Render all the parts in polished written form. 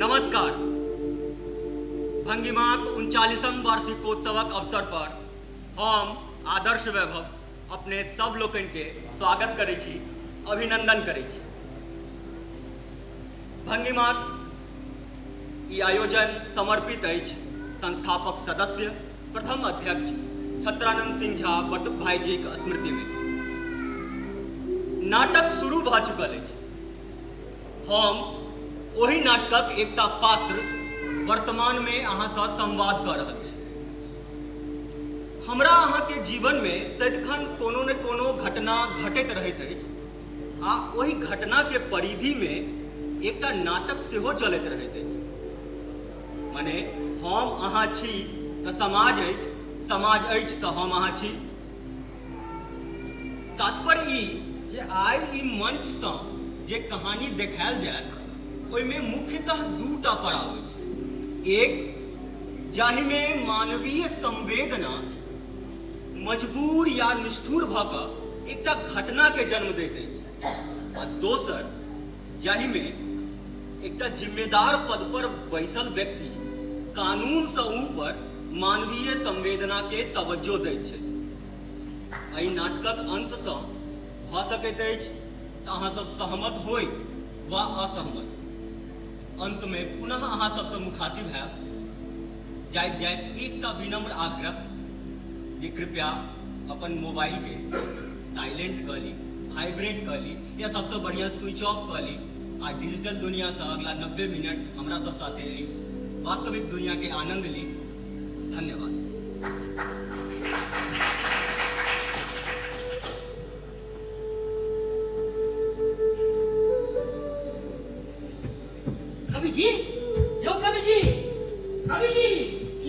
नमस्कार। भंगिमाक 39म वार्षिकोत्सवक अवसर पर हम आदर्श वैभव अपने सब लोकनि के स्वागत करै छी, अभिनंदन करै छी। भंगिमाक ई आयोजन समर्पित अछि संस्थापक सदस्य प्रथम अध्यक्ष छत्रानंद सिंह झा बटुक भाईजीक स्मृतिमे। नाटक शुरू भऽ चुकल अछि। हम ओहि नाटकक एकटा पात्र वर्तमानमे अहाँसँ संवाद कऽ रहल छी। हमरा अहाँके जीवनमे सदिखन कोनो ने कोनो घटना घटैत रहैत अछि आ ओहि घटनाके परिधिमे एकटा नाटक सेहो चलैत रहैत अछि। माने हम अहाँ छी तऽ समाज अछि, समाज अछि तऽ हम अहाँ छी। तात्पर्य ई जे आइ ई मंचसँ जे कहानी देखायल जायत ओहिमे मुख्यतः दूटा पड़ाव अछि। एक, जाहिमे मानवीय संवेदना मजबूर या निष्ठुर भऽ कऽ एकटा घटनाके जन्म दैत अछि आ दोसर जाहिमे एकटा जिम्मेदार पद पर बैसल व्यक्ति कानूनसँ ऊपर मानवीय संवेदनाके तवज्जो दैत छथि। एहि नाटकक अन्तसँ भऽ सकैत अछि तऽ अहाँ सब सहमत होइ वा असहमत। अन्तमे पुनः अहाँ सबसँ मुखातिब हैब। जाइत जाइत एकटा विनम्र आग्रह जे कृपया अपन मोबाइलके साइलेंट कऽ ली, वाइब्रेट कऽ ली या सबसँ बढ़िया स्विच ऑफ कऽ ली आ डिजिटल दुनियासँ अगला 90 मिनट हमरा सब साथे एहि वास्तविक दुनियाके आनंद ली। धन्यवाद। कवि जी, यौ कवि जी, कवि जी।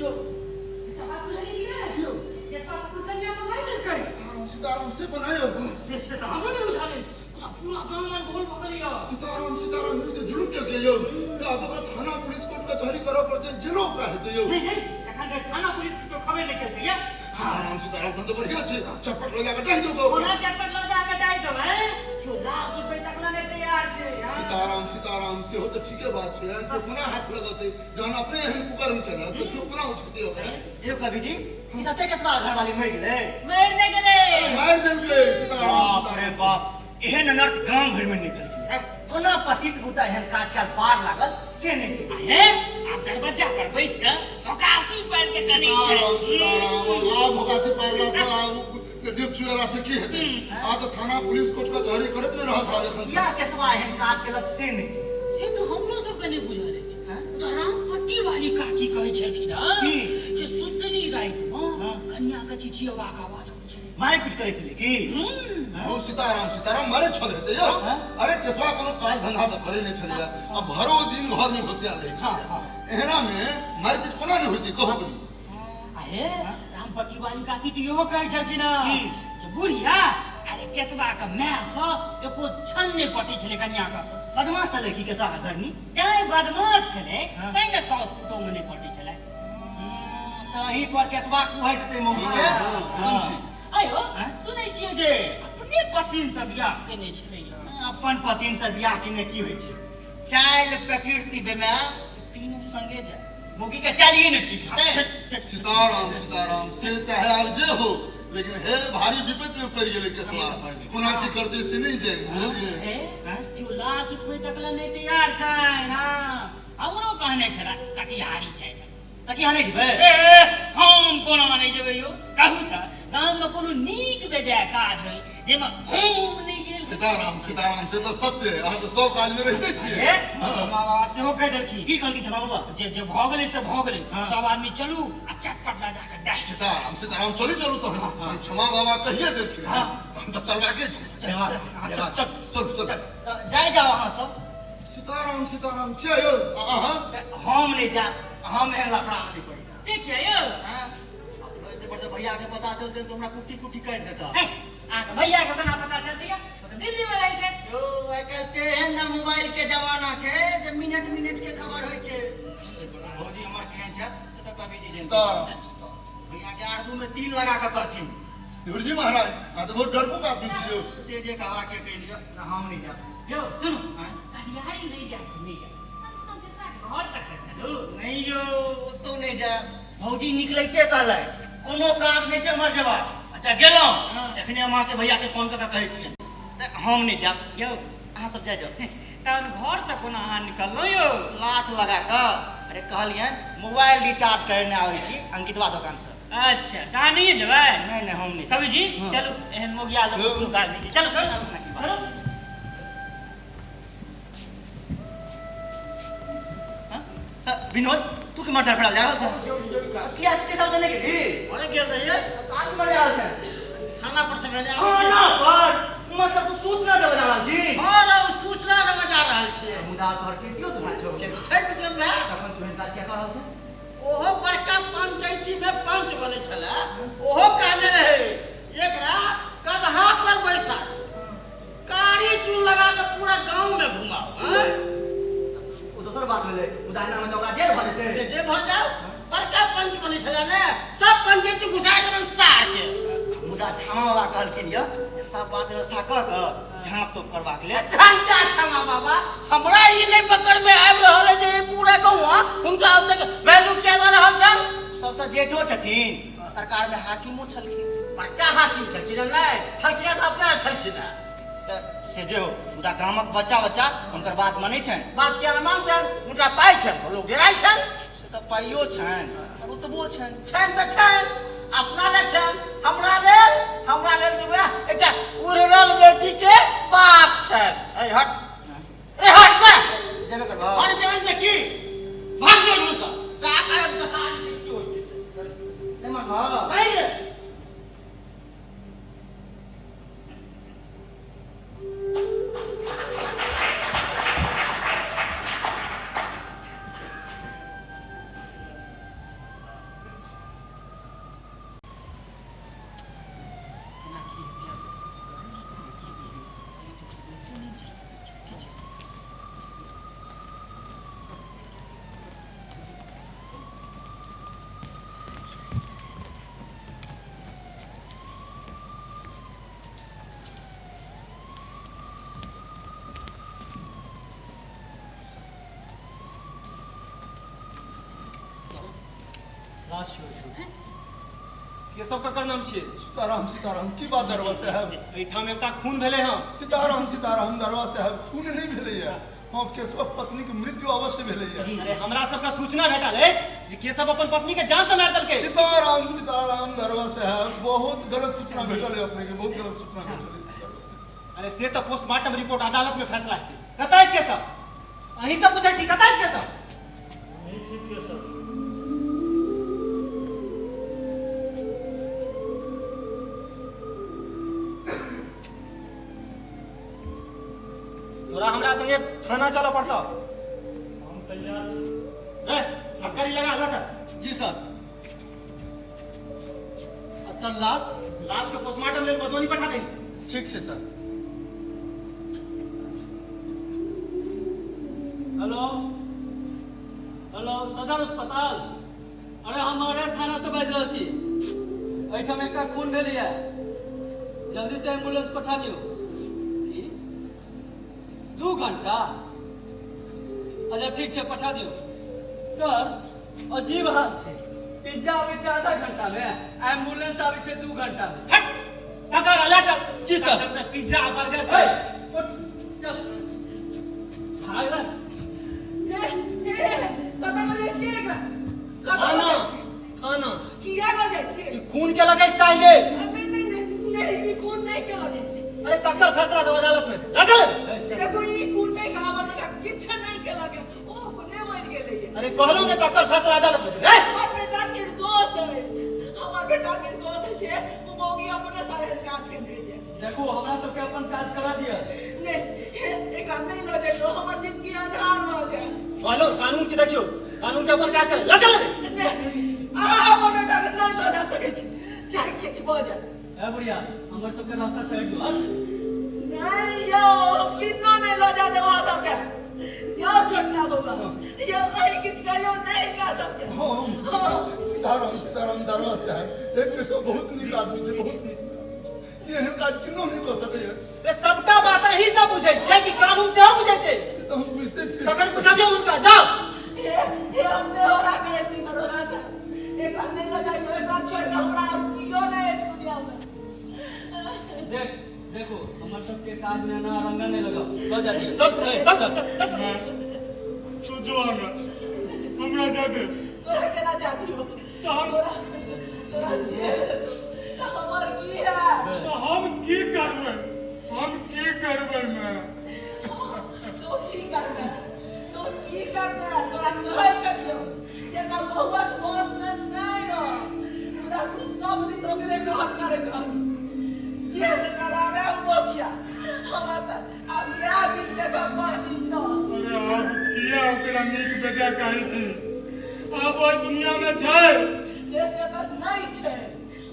यौ। एकटा बात बुझलियै कि नहि? यौ। केशवा अपन कन्या के मारि देलकै। सीताराम सीताराम से बनायो। से तऽ हमरो नहि बुझल अछि। पूरा पूरा गाँव मे घोल भऽ गेलै यौ। सीताराम सीताराम ई तऽ जुलुम केलकै यौ। या तऽ ओकरा थाना पुलिस कोर्ट कचहरी करऽ पड़तै, जेलो ओकरा हेतै यौ। नहि नहि, एखन धरि थाना पुलिस के केओ खबरि नहि केलकै यऽ। सीताराम सीताराम तहन तऽ बढ़िआँ छै, चटपट लऽ जाकऽ डाहि दौ। कोना चटपट लऽ जाकऽ डाहि देबै? केओ लाश उठबै तक लए नहि तैयार छै। हँ। सीताराम सीताराम सेहो तऽ ठीके बात छै, केओ कोना हाथ लगतै जहन अपने एहन कुकर्म केलक तऽ केओ कोना उठेतै ओकरा। यौ कवि जी, ई सत्ते केसवा घरवाली मरि गेलै? मरि नहि गेलै, मारि देलकै। सीताराम बाप रे सीताराम बाप, एहन अनर्थ गाम भरि में निकल छलै। कोना पतित बुता एहन काज कयल पार लागल से नहि छै। आ हे, आब दरबज्जा पर बैस कऽ भोकासी पारि के कनै छै। सीताराम सीताराम आब भोकासी पारला से आब देव चुएला से की हेतै? आब तऽ थाना पुलिस कोर्ट कचहरी करैत नहि रहत आब एखन। किया केसवा एहन काज केलक से नहि छै। से तऽ हमरो सबके नहि बुझल अछि। मुदा रामपट्टी वाली काकी कहै छलखिन हँ की? जे सुतली राति मे हँ। कन्या के चिचियेबाक आवाज अबै छलै। मारि पीट करै छलै की? हौ सीताराम सीताराम मारे छल हेतै यौ। हँ? अरे केशवा कोनो काज धंधा तऽ करै नहि छलैया आ भरो दिन घर मे घुसियाल रहै हँ, छलैया। हँ। एहना मे मारि पीट कोना नहि होइतै कहू कनी? आ हे, रामपट्टी वाली काकी तऽ इहो कहै छलखिन हँ की? जे बुढ़िया अरे केशवा के माय सँ एको क्षण नहि पटै छलै कन्या के। बदमाश छलै की केसवा के घरनी? तैं बदमाश छलै हँ। तैं ने साउस पुतोह मे नहि पटै छलै। तऽ एहि पर केसवा कुहैत हेतै मौगी के। हँ, एकदम ठीक। आयो आँय? सुनै छियै जे अपने पसीन से बियाह केने छलै। अपन पसीन से बियाह केने की होइ छै? चालि प्रकृति बेमाय तीनू संगे जाय। मौगी के चालिए नहि ठीक हेतै। सीताराम सीताराम से चाहे आब जे हो, लेकिन हे भारी विपत्ति में पड़ि गेलै केशवा। कोना की करतै से नहि जानि, बुझलियै? हे आँय? केओ लाश उठबै तक लए नहि तैयार छनि। हँ, हमरो कहने छला कटिहारी जाय लए। तऽ की अहाँ नहि जेबै? ए, हम कोना नहि जेबै यौ? कहू तऽ गाममे कोनो नीक बेजाय काज होइ जाहिमे हम नहि गेल? सीताराम सीताराम से तऽ सत्य, अहाँ तऽ सब काज में रहिते छियै। हे, माँ बाबा सेहो कहि देलखिन। की कहलखिन छमा बाबा? जे जे भऽ गेलै से भऽ गेलै। हँ। सब आदमी चलू आ चटपट लऽ जाकऽ डाहि। सीताराम सीताराम चलू चलू तहन क्षमा बाबा कहिए देलखिन हँ। तहन तऽ चलबाके छै। जेबाक जेबाक। चल चलू चलू। तऽ जाय जाउ अहाँ सब। सीताराम सीताराम किया यौ अहाँ? हम नहि जायब, हम एहन लफड़ा मे नहि पड़ी। से किया यौ? हाँ? एते पर से भैया के पता चलतै तऽ हमरा कुट्टी कुट्टी काटि देता। हे, अहाँके भैया के केना पता चलतै यौ? ओ तऽ दिल्ली मे रहै छै। यौ आइ काल्हि तेहन ने मोबाइल के जमाना छै जे मिनट मिनट के खबर होइ छै। एहि पर से भौजी हमर केहन छै से तऽ कवि जी जानते। सीताराम सीताराम भैया के आरदू में तिल लगा कऽ कहथिन। धुरजी महाराज अहाँ तऽ बहुत डरपोक आदमी छी यौ। से जे कहबाक के कहि लिअ, हम नहि जायब। यौ सुनू, आँय? कटिहारी नहि जायब तऽ नहि जायब, कम से कम केशवा घर तक तऽ चलू। नहि यौ, ओतौ नहि जायब। भौजी निकलैते कहलै कोनो काज नहि छै हमर जेबाक। अच्छा गेलहुँ, एखने हम अहाँके भैयाके फोन कऽ कऽ कहै छियनि, तऽ हम नहि जायब यौ, अहाँ सब जाइ जाउ। तहन घरसँ कोना अहाँ निकललहुँ यौ? लाथ लगा कऽ। अरे कहलियनि मोबाइल रिचार्ज करेने आबै छी अंकितवा दोकानसँ। अच्छा, तऽ अहाँ नहिए जेबै? नहि नहि, हम नहि। कवि जी चलू, एहन मोगिया लोक कोनो काज नहि छै। चलू चलू चलू। विनोद, तू के मर्दर फड़ल जा रहल छह? किया के सब नहि गेली? अरे गेल रहियै। का के मर जा रहल छह? थाना पर से भेने आबै छी। थाना पर? मतलब तू सूचना देबे जा रहल छी? हँ रौ, सूचना देबे जा रहल छियै। मुदा तोहर कीर्तियो तऽ भाय छौ। से तऽ छै विक्रम भाय। तखन तू एहन काज किया कऽ रहल छह? ओहो बड़का पंचायती में पंच बनै छलै, ओहो कहने रहै एकरा गदहा पर बैसा कारी चून लगा के पूरा गांव में घुमाओ। हाँ? ओ दोसर बात भेलै, मुदा एना में तऽ ओकरा जेल भऽ जेतै। से जे भऽ जाओ, बड़का पंच बनै छलै ने, सब पंचायती घुसा देलनि सार के। मुदा क्षमा बाबा कहलखिन यऽ जे सब बात व्यवस्था कऽ कऽ झाँप तोप करबाक लेल। घंटा क्षमा बाबा, हमरा ई नहि पकड़ में आबि रहल है जे ई पूरा गाँव हुनका ओतेक वैल्यू किया दऽ रहल छनि। सबसँ जेठो छथिन, सरकार में हाकिमो छलखिन। बड़का हाकिम छलखिन नहि, छलखिन तऽ अपना छलखिन। तऽ से जे हो, मुदा गामक बच्चा बच्चा हुनकर बात मानै छनि। बात किया नहि मानतनि? हुनका पाइ छनि तऽ लोक डेराइ छनि। से तऽ पाइयो छनि, रुतबो छनि। छनि तऽ छनि, अपना लेल छनि, हमरा लेल, हमरा लेल तऽ वएह एकटा उड़ल बेटी के बाप छनि। ऐ हट, ए हट ना, जेबे करबह? अरे जेबे ने की, भाग जो एहिठाम सँ। काका एक दफा की होइ छै? नहि मानबह? नहीं रे। के सब ककर नाम छियै? सीताराम सीताराम। की बात दरवा साहब? एहिठाम एकटा खून भेलै हँ। सीताराम सीताराम दरवा साहब, खून नहि भेलैया। हँ, केशवक पत्नी के मृत्यु अवश्य भेलैया। अरे हमरा सबके सूचना भेटल अछि जे केशव अपन पत्नी के जान से मारि देलकै। सीताराम सीताराम दरवा साहब, बहुत गलत सूचना भेटल है अपने के, बहुत गलत सूचना भेटल है। अरे से तऽ पोस्टमार्टम रिपोर्ट अदालत में फैसला हेतै। कतऽ अछि केशव? अहीं से पूछै छी, कतऽ अछि केशव? तोरा हमरा संगे थाना चलऽ पड़तौ। हम तैयार छी। ए, हथकड़ी लगा ला चल। जी सर। आ सर लाश? लाश के पोस्टमार्टम लेल मधुबनी पठा दही। ठीक छै सर। हेलो हेलो, सदर अस्पताल? अरे हम अरेर थाना से बाजि रहल छी। एहिठाम एकटा खून भेलैया, जल्दी से एम्बुलेंस पठा दियौ। की 2 घंटा? अच्छा ठीक छै, पठा दियौ। सर अजीब हाल छै, पिज्जा आबै छै आधा घंटा में, एम्बुलेंस आबै छै 2 घंटा में। हट, पकड़ ला चल। जी सर। से पिज्जा बर्गर ए, उठ, चल भाग रहा। ए ए, कतऽ लऽ जाइ छियै एकरा? कतऽ लऽ थाना जाइ छियै? थाना। किया लऽ जाइ छियै? ई खून के लगै छै ताहिले। नहि नहि नहि नहि, ई खून नहि के लऽ जाइ छियै। अरे तकर फैसला दो अदालत में। ला चल। देखो ई खून नहि, हमर बेटा किछु नहि केलक, ओ अपने मरि गेलैया। अरे कहलहुँ ने तकर फैसला अदालत में। ए हमर बेटा निर्दोष अछि, हमर बेटा निर्दोष अछि। ओ मौगी अपने सारे काज केने ये। देखो हमरा सबके अपन काज करा दिअ। नहि, एकरा नहि लऽ जइयौ, हमर जिंदगी अन्हार भऽ जायत। कहलहुँ कानून के देखियौ, कानून के अपन काज करे। ला चल। नहि, अहाँ हमर बेटा के नहि लऽ जा सकै छी, चाहे किछु भऽ जाय। ए बुढ़िया, हमर सबके रास्ता से हटि जाओ। नहि यौ, हम किन्नो नहि लऽ जा देब अहाँ सबके। यौ छोटका बौआ, यौ अहीं किछु कहियौ नहि हिनका सबके। हम सीताराम सीताराम दरवा साहब, एक केशव बहुत नीक आदमी छै, बहुत नीक। एहन काज किन्नो नहि कऽ सकैया। रे सबटा बात अहीं सब बुझै छियै कि कानून सेहो बुझै छै? से तऽ हम बुझिते छियै। तखन पुछबियौ हुनका, जाउ। लऽ जा दियौ। चल ए, चल चल। चल चल। तू जो आगा, हमरा जा दे। तोरा केना जा दियौ? तहन तोरा तोरा जेल हमर की है? तऽ हम की करबै? हम की करबै माय? तू की करबै? तू की करबै? तोरा कहै छलियौ जे एकर बौआक बसमे नहि रह, मुदा तू सब दिन ओकरे कहल करैत रहली। जेल कराबे ओ मुखिया, हमर तऽ आब इएह दिन देखब बाकी छौ। अरे आब किया ओकरा नीक बेजाय कहै छी? आब ओहि दुनिया मे छै? रे से तऽ नहि छै,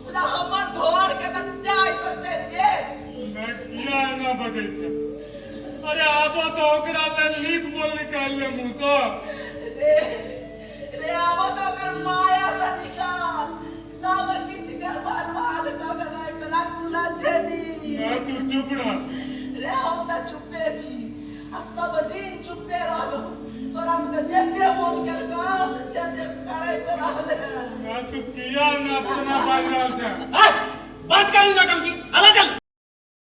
मुदा हमर घर के तऽ टाइ पर चलि गेल। माय, किया एना बजै छै? अरे आबो तऽ ओकरा लेल नीक बोल निकालि ले मुँहसँ। रे रे आब तऽ ओकर माया से निकाल, सब किछु के बर्बाद कऽ के राखि देलक छेदी। माय, तू चुप रह। रे हम तऽ चुप्पे छी आ सब दिन चुप्पे रहलहुँ, तोरा सबके जे जे मोन केलकौ से से करैत रहले। माय, तू किया एना अपना बाजि रहल छै? ए, बात करू नौटंकी, अला चल।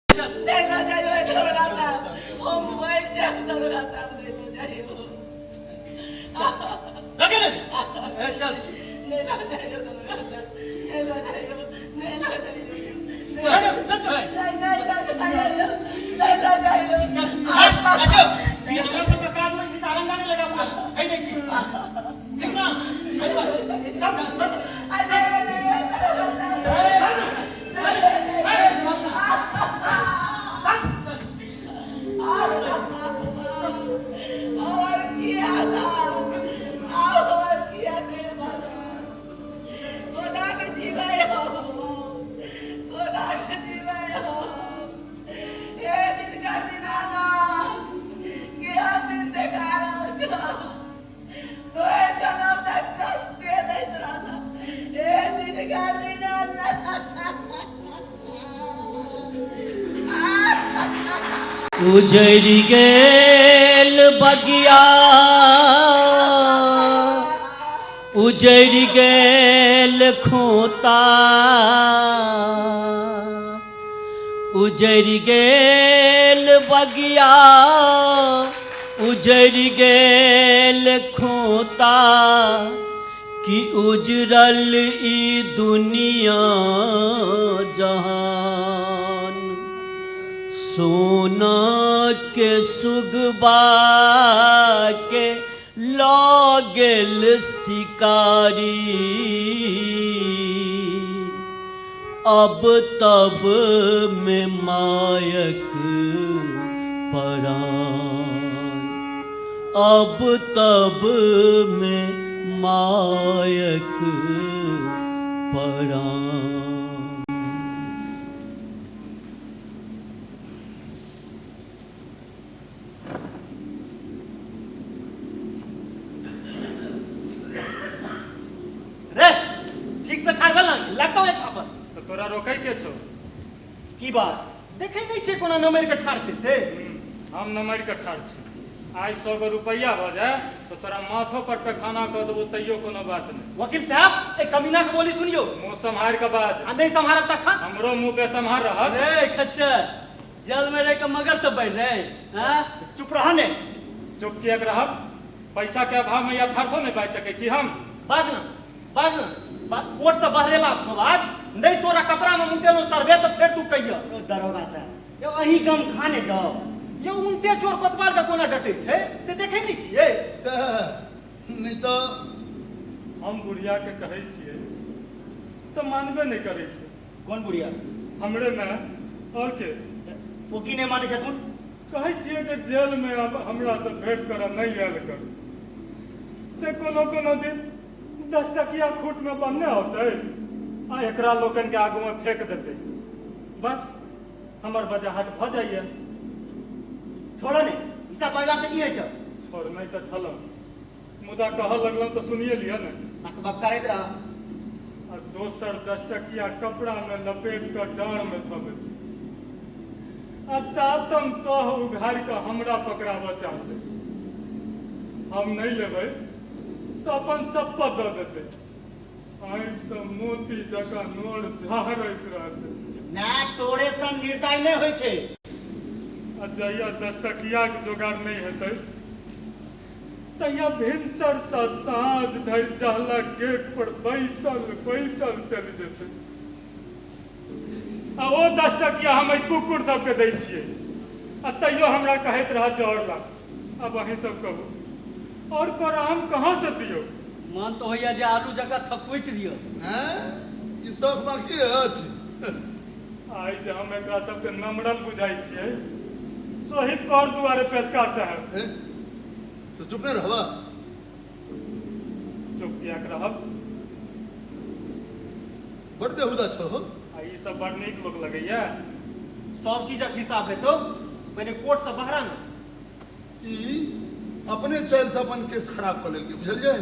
नहि लऽ जाइयो दरोगा साहब, हम मरि जायब दरोगा साहब, नहि लऽ जाइयो। लऽ चल। ए, चल। नहि लऽ जाइयो दरोगा साहब, नहि लऽ जाइयो, नहि लऽ जाइयो। चल चल चल चल। नहि, नहि लऽ जाइयो, नहि लऽ जाइयो। अच्छा, ई हमरा सबके काज होइ छै तऽ आरंगा नहि लगाबू, कहि दै छी। ठीक ना? चल चल चल। अरे नहीं दरोगा साहब, हमर किया था, हमर किया दे भगवान, कोना के जीबै हो, कोना के जीबै हो? हे दिन का दीनानाथ, केहन दिन देखा रहल छौ? भरि जनम तक कष्टे दैत रहल। हे दिन का दीनानाथ। उजरि गेल बगिया, उजरि गेल खोता, उजरि गेल बगिया, उजरि गेल खोता, कि उजरल ई दुनिया जहान। सोना के सुगबा के लऽ गेल शिकारी, अब तब में मायक परान, अब तब में मायक परान। रे, ठीक से ठाढ़ भेल ना, लगतौ एक थापर। तऽ तोरा रोकै के छौ? की बात, देखै नहि छियै कोना नमरि के ठाढ़ छै से? हम नमरि कऽ ठाढ़ छी। आइ 100 गो रुपैआ भऽ जाय तऽ तोरा माथो पर पैखाना कऽ देबो, तैयो कोनो बात नहि। वकील साहब, ए कमीना के बोली सुनियो। मुँह सम्हारि कऽ बाज। आ नहि सम्हारब तखन? हमरो मुँह बेसम्हार रहत। रे खच्चर, जल में रह के मगर सब बढ़ रहे हाँ? चुप रह ने। चुप किएक रहब? पैसा के अभाव में यथार्थो नहि बाजि सकै छी हम। बाज ना, बाज ना। कोर्ट से बहरेला के बाद नहि तोरा कपड़ा में मुतेलो सर्वे तऽ फेर तू कहिया। ओ दरोगा साहब, यौ अहीं गम खाने जाओ। यौ उनटे चोर कोतवाल के कोना डटै छै से देखै नहि छियै? सएह नहि तऽ। हम बुढ़िया के कहै छियै तऽ मानबे नहि करै छै। कोन बुढ़िया? हमरे माय, आओर के? ओ की नहि मानै छथुन? कहै छियै जे जेल में आब हमरा से भेंट करऽ नहि आयल कर, से कोनो कोनो दिन 10 टकिया खूट में बन्हने होतै आ एकरा लोकन के आगू में फेंक देतै, बस हमर बजाहट भऽ जाइए। छोड़ो ने, ई सब बजला से की होइ छै? छोड़नै तऽ छलहुँ, मुदा कहऽ लगलहुँ तऽ सुनिए लिअ ने। बकबक करैत रह। आ दोसर 10 टकिया कपड़ा में लपेट कऽ डाँड़ में धऽ देतै आ सातम तह उघारि कऽ हमरा पकड़ाबऽ चाहतै। हम नहि लेबै तऽ अपन सप्पत दऽ देतै। आँखिसँ मोती जकाँ नोर झहरैत रहतै। माय तोरे सन निर्दय नहि होइ छै। आ जहिया 10 टकियाके जोगाड़ नहि हेतै तहिया भिनसरसँ साँझ धरि जहलक गेट पर बैसल बैसल चलि जेतै। आ ओ 10 टकिया हम एहि कुकुर सबके दै छियै आ तैयो हमरा कहैत रहत जर ला। आब अहीं सब कहू और कर हम कहाँ से दियौ? मन तऽ होइया जे आलू जकाँ थकुचि दियौ। ई सब बाकी अछि। आइ जे हम एकरा सबके नमरल बुझाइ छियै सोही कर दुआरे पेशकार साहब। तो चुप नहीं रहबा? चुप कियाक रहब? बड़ बेहुदा छौ हो। आ ई सब बड़ नीक लोक लगैया। सब चीजक हिसाब हेतौ, पहिने कोर्ट से बहरा ने। ई अपने चालि से अपन केस खराब कऽ लेलकै, बुझलियै?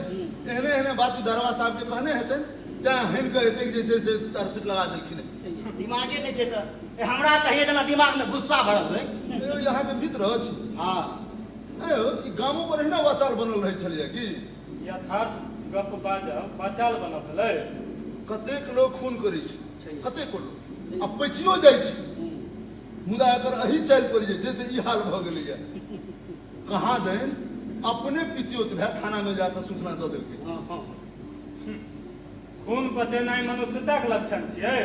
एहने एहने बात दरवा साहब के कहने हेतै तैं हनि कऽ एतेक जे छै से चार्जशीट लगा देलखिन। दिमागे नहि छै तऽ हमरा कहिए जेना दिमाग में गुस्सा भरल रहै। यहाँ के मित्र अछि। हाँ। ई गामो पर एहिना वाचाल बनल रहै छलैया की? यथार्थ गप बाजब वाचाल बनल भेलै। कतेक लोक खून करै छै, कतेक लोक आ पचियो जाइ छै, मुदा एकर एही चालि पर जे छै से ई हाल भऽ गेलैया। कहाँ दैन अपने पितियोत भाय थाना में जाकऽ सूचना दऽ देलकै। खून पचेनाइ मनुष्यताक लक्षण छियै,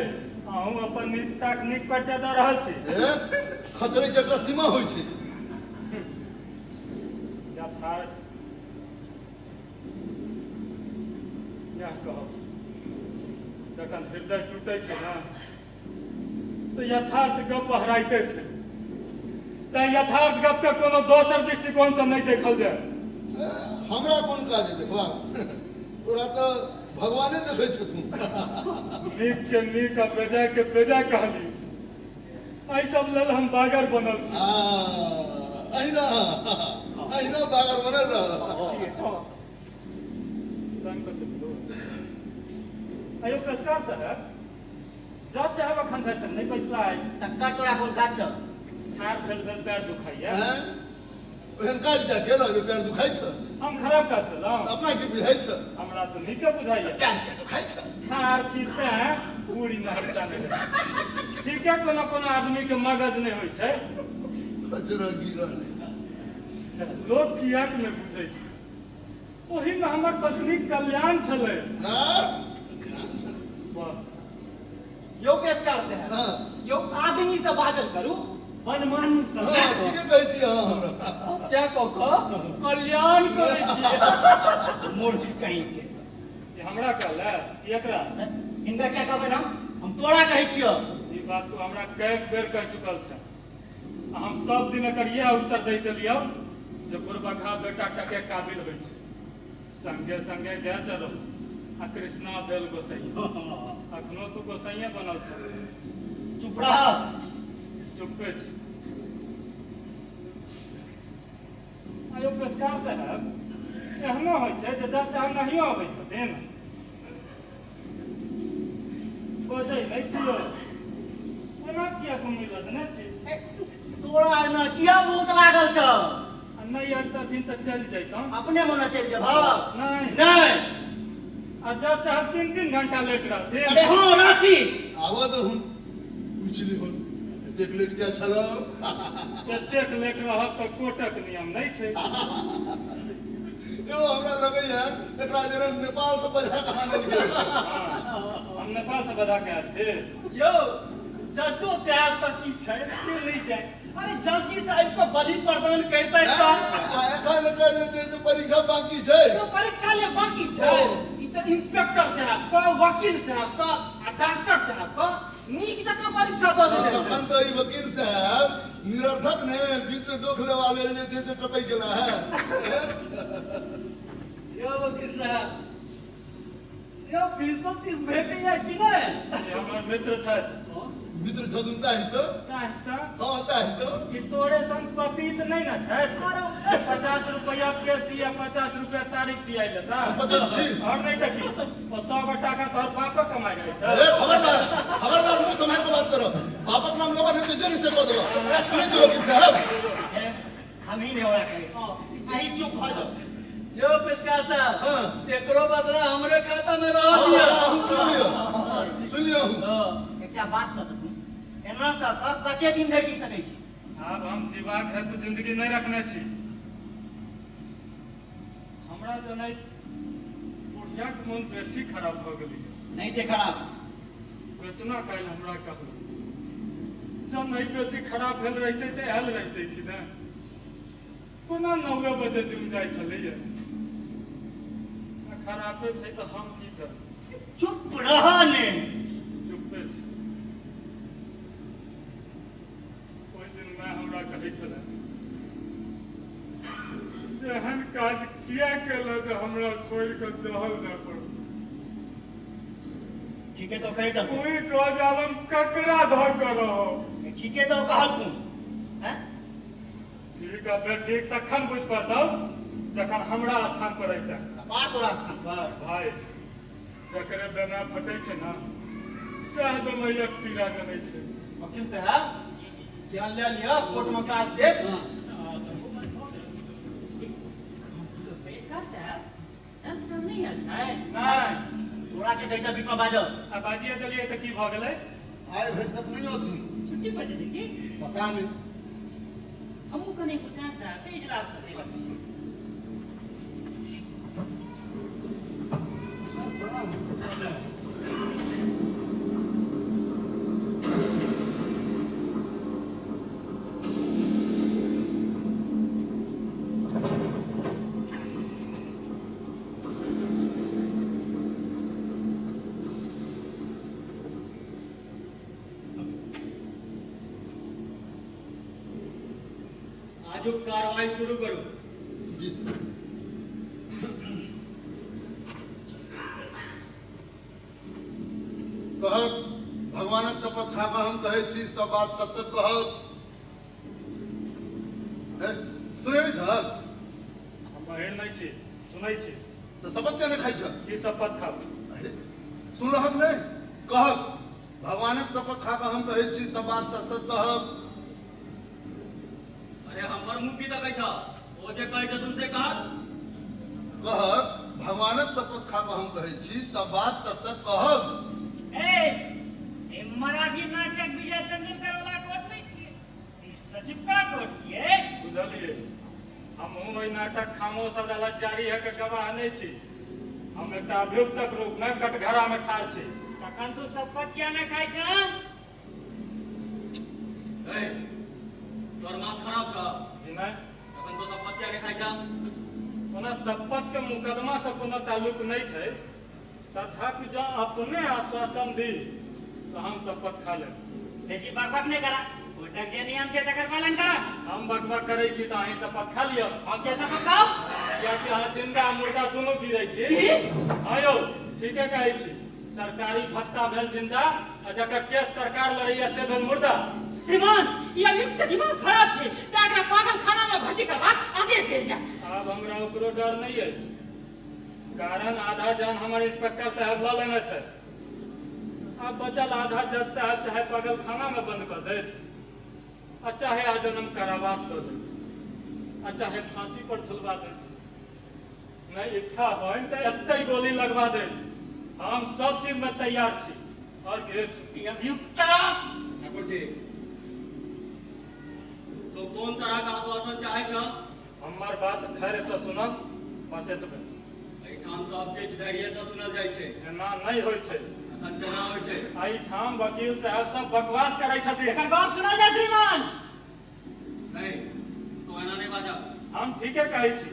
अहूँ अपन नीचताक नीक परिचय दऽ रहल छी। खचरै के एकटा सीमा होइ छै। यथार्थ यह कहब, जखन हृदय टूटै छै ने तऽ यथार्थ गप बहराइते छै, तैं यथार्थ गप के कोनो दोसर दृष्टिकोण से नहि देखल जाय। हमरा कोन काज है देखबा, तोरा तऽ भगवाने देखै छथुन। नीक के नीक आ बेजाय के बेजाय कहली, एहि सब लेल हम बागर बनल छी। अहिना अहिना बागर बनल रह। अयो पेशकार साहब, जज साहब अखन धरि तक नहि बैसला अछि। तक्कर तोरा कोन काज छौ? ठाढ़ भेल भेल पैर दुखाइया। ओहन काज क्या केलौ जे पैर दुखाइ छौ? हम खराब काज केलहुँ? अपना की बुझाइ छौ? हमरा तऽ नीके बुझाइया। पैर के दुखाइ छौ? ठाढ़ छी तैं पूरी महत्ता नहि रहै। ठीके कोनो कोनो आदमी के मगज नहि होइ छै। खचरा गिरल लोक किएक नहि बुझै छै? ओहिमे हमर पत्नीक कल्याण छलै। यौ पेशकार साहब, यौ आदमी से बाजल करू, बनमानु से। ठीके कहै छी अहाँ हमरा। क्या कह कऽ कल्याण करै छी। मूर्ख कहीं के। हमरा कहले कि एकरा? हिनका क्या कहबै हम? हम तोरा कहै छियौ। ई बात तू हमरा कएक बेर कहि चुकल छै। हम सब दिन एकर इएह उत्तर दैत एलियौ जे बुढ़बखा बेटा टके काबिल होइ छै। संगे संगे गाय चलो आ कृष्णा भेल गोसैया। अखनो तू गोसैये बनल छ। चुप रह। चुप्पे छी। आयो पेशकार साहब, एहनो होइ छै जे जज साहब नहियो अबै छथिन। बजै नहि छियौ, एना किया घुमी लदने छी? तोरा एना किया भूत लागल छौ? नहि अबितथिन तऽ चलि जैतहुँ। अपने मने चलि जेबह? नहि नहि। आ जज साहब 3-3 घंटा लेट रहथिन। अरे हँ रहथिन। आबऽ दहुन, पूछि लिहुन एतेक लेट किया छलौ? एतेक लेट रहब तऽ कोर्टक नियम नहि छै। यौ हमरा लगैया एकरा जेना नेपाल से बजा कऽ आनल गेल। हम नेपाल से बजा के आयल छी। यौ जजो साहब तऽ की छै से नहि जाय। अरे जल्दी से आबि कऽ बलि प्रदान करितै तऽ। एखन एकर जे छै से परीक्षा बाकी छै। यौ परीक्षा ले बाकी छै। ई तऽ इंस्पेक्टर साहब कऽ, वकील साहब कऽ आ डॉक्टर साहब कऽ नीक जकाँ परीक्षा दऽ देने छै। तखन तऽ ई वकील साहब निरर्थक ने बीच में दोख लेवा लेल जे छै से टपकि गेला है। यौ वकील साहब, यौ 20-30 भेटैया कि नहि? हमर मित्र छथि। मित्र छथुन ताहिसँ? ताहिसँ? हँ ताहिसँ। ई तोरे संग पतित नहि ने छथि। 50 रुपैआ पेशी आ 50 रुपैआ तारीख दिया लेता। पतित छी। और नहि तऽ की, ओ 100 गो टाका तोहर बापक कमाइ रहै छै। अरे खबरदार, खबरदार मुँह सम्हारि कऽ बात करब। बापक नाम लेबा नहि तऽ जे नहि से कऽ देबा। सुनै छी वकील साहब? हम ही नहि ओकरा कहै। अहीं चुप भऽ जाउ। यौ पेशकार साहब, एकरो बदला हमरे खाता में रह दिअ। सुनि लिअ, सुनि लिअ। एकटा बात कह दू, एना कऽ कऽ कते दिन धरि जी सकै छी? आब हम जीबाक हेतु जिंदगी नहि रखने छी। हमरा जनैत बुढ़ियाक मोन बेसी खराब भऽ गेलै। नहि छै खराब। बेचना काल्हि हमरा कहलक, जँ नहि बेसी खराब भेल रहितै तऽ आयल रहितै कि नहि? कोना 9 बजे जुम जाइ छलैया? आ खराबे छै तऽ हम की करब? चुप रह ने। चुप्पे छी। ओहि दिन माय हमरा कहै छलै जे एहन काज किया केलह जे हमरा छोड़ि कऽ जहल जाय पड़ल। ठीके तो कहै छलखुन। ओहि कह जे आब हम ककरा धऽ कऽ रहब? ठीके तो कहलखुन। हैं? ठीक है ठीक, तखन बुझि पड़तौ जखन हमरा स्थान पर अयतै। कपार तोरा स्थान पर। भाय, जकरे बेमा फटै छै ने सएह बेमैयक पीड़ा जनै छै। वकील साहब, ज्ञान लए लिअ, कोर्ट में काज देत। पेशकार साहब, जज साहब नहि आयल छै? नहि। तोरा के कहिता बीच में बाजब? आ बाजिए देलियै तऽ की भऽ गेलै? आइ भरिसक नहि अथी। छुट्टी पर जेतै की? पता नहि। हमहूँ कनि हुसैन साहब के इजलास से भेटब छी। सर प्रणाम। आजुक कार्रवाई शुरू करू। जी सर। कहक भगवानक शपथ खा कऽ हम कहै छी सब बात सच सच कहक। सुनै नहि छहक? हम बहिर नहि छी, सुनै छी। तऽ शपथ किया नहि खाइ छह? की शपथ खाउ? अरे सुनलहक नहि? कहक भगवानक शपथ खा कऽ हम कहै छी सब बात सच सच कहब। अरे हमर मुँह की तकै छ? ओ जे कहै छथुन से कहक। कहक भगवानक शपथ खा कऽ हम कहै छी सब बात सच सच कहब। ए, ई मराठी नाटक विजय तेंदुलकर वाला कोर्ट नहि छियै, ई सचुका कोर्ट छियै। बुझलियै, हमहूँ ओहि नाटक खामोश अदालत जारी है के गवाह नहि छी। हम एकटा अभियुक्तक रूप में कटघरा में ठाढ़ छी। तखन तू शपथ किया नहि खाइ छह? ए, तोहर माथ खराब छ? जी नहि। तखन तो शपथ किया नहि खाइ छह? ओना शपथ के मुकदमा से कोनो ताल्लुक नहि छै, तथापि जँ अपने आश्वासन दी तऽ हम शपथ खा लेब। बेसी बकबक नहि करा, कोर्टक जे नियम छै तकर पालन करा। हम बकबक करै छी तऽ अहीं शपथ खा लिअ। हम के शपथ खाउ? कियाकि अहाँ जिंदा आ मुर्दा दुनू गिरै छी। की? हँ यौ, ठीके कहै छी। सरकारी भत्ता भेल जिंदा आ जकर केस सरकार लड़ैया से भेल मुर्दा। श्रीमान, ई अभियुक्त के दिमाग खराब छै, तें एकरा पागल खाना में भर्ती करबाक आदेश देल जाय। आब हमरा ओकरो डर नहि अछि, कारण आधा जान हमर इंस्पेक्टर साहब लऽ लेने छै। आब बचल आधा जज साहब चाहे पागल खाना में बंद कऽ देत आ चाहे आजन्म कारावास कऽ देत आ चाहे फांसी पर झुलवा देत। नहि इच्छा होइन तऽ एतै गोली लगवा देत। हम सब चीज में तैयार छी। और किछु? ई अभियुक्त। ठाकुर जी, तो कोन तरह के आश्वासन चाहे छ? हमर बात धैर्य से सुनब, बस एतबे। एहिठाम सब किछु धैर्य से सुनल जाइ छै। एना नहि होइ छै। अखन केना होइ छै? एहिठाम वकील साहब सब बकवास करै छथिन। एकर गप सुनल जाय श्रीमान। नहीं, तो एना नहि बाजब। हम ठीके कहै छी।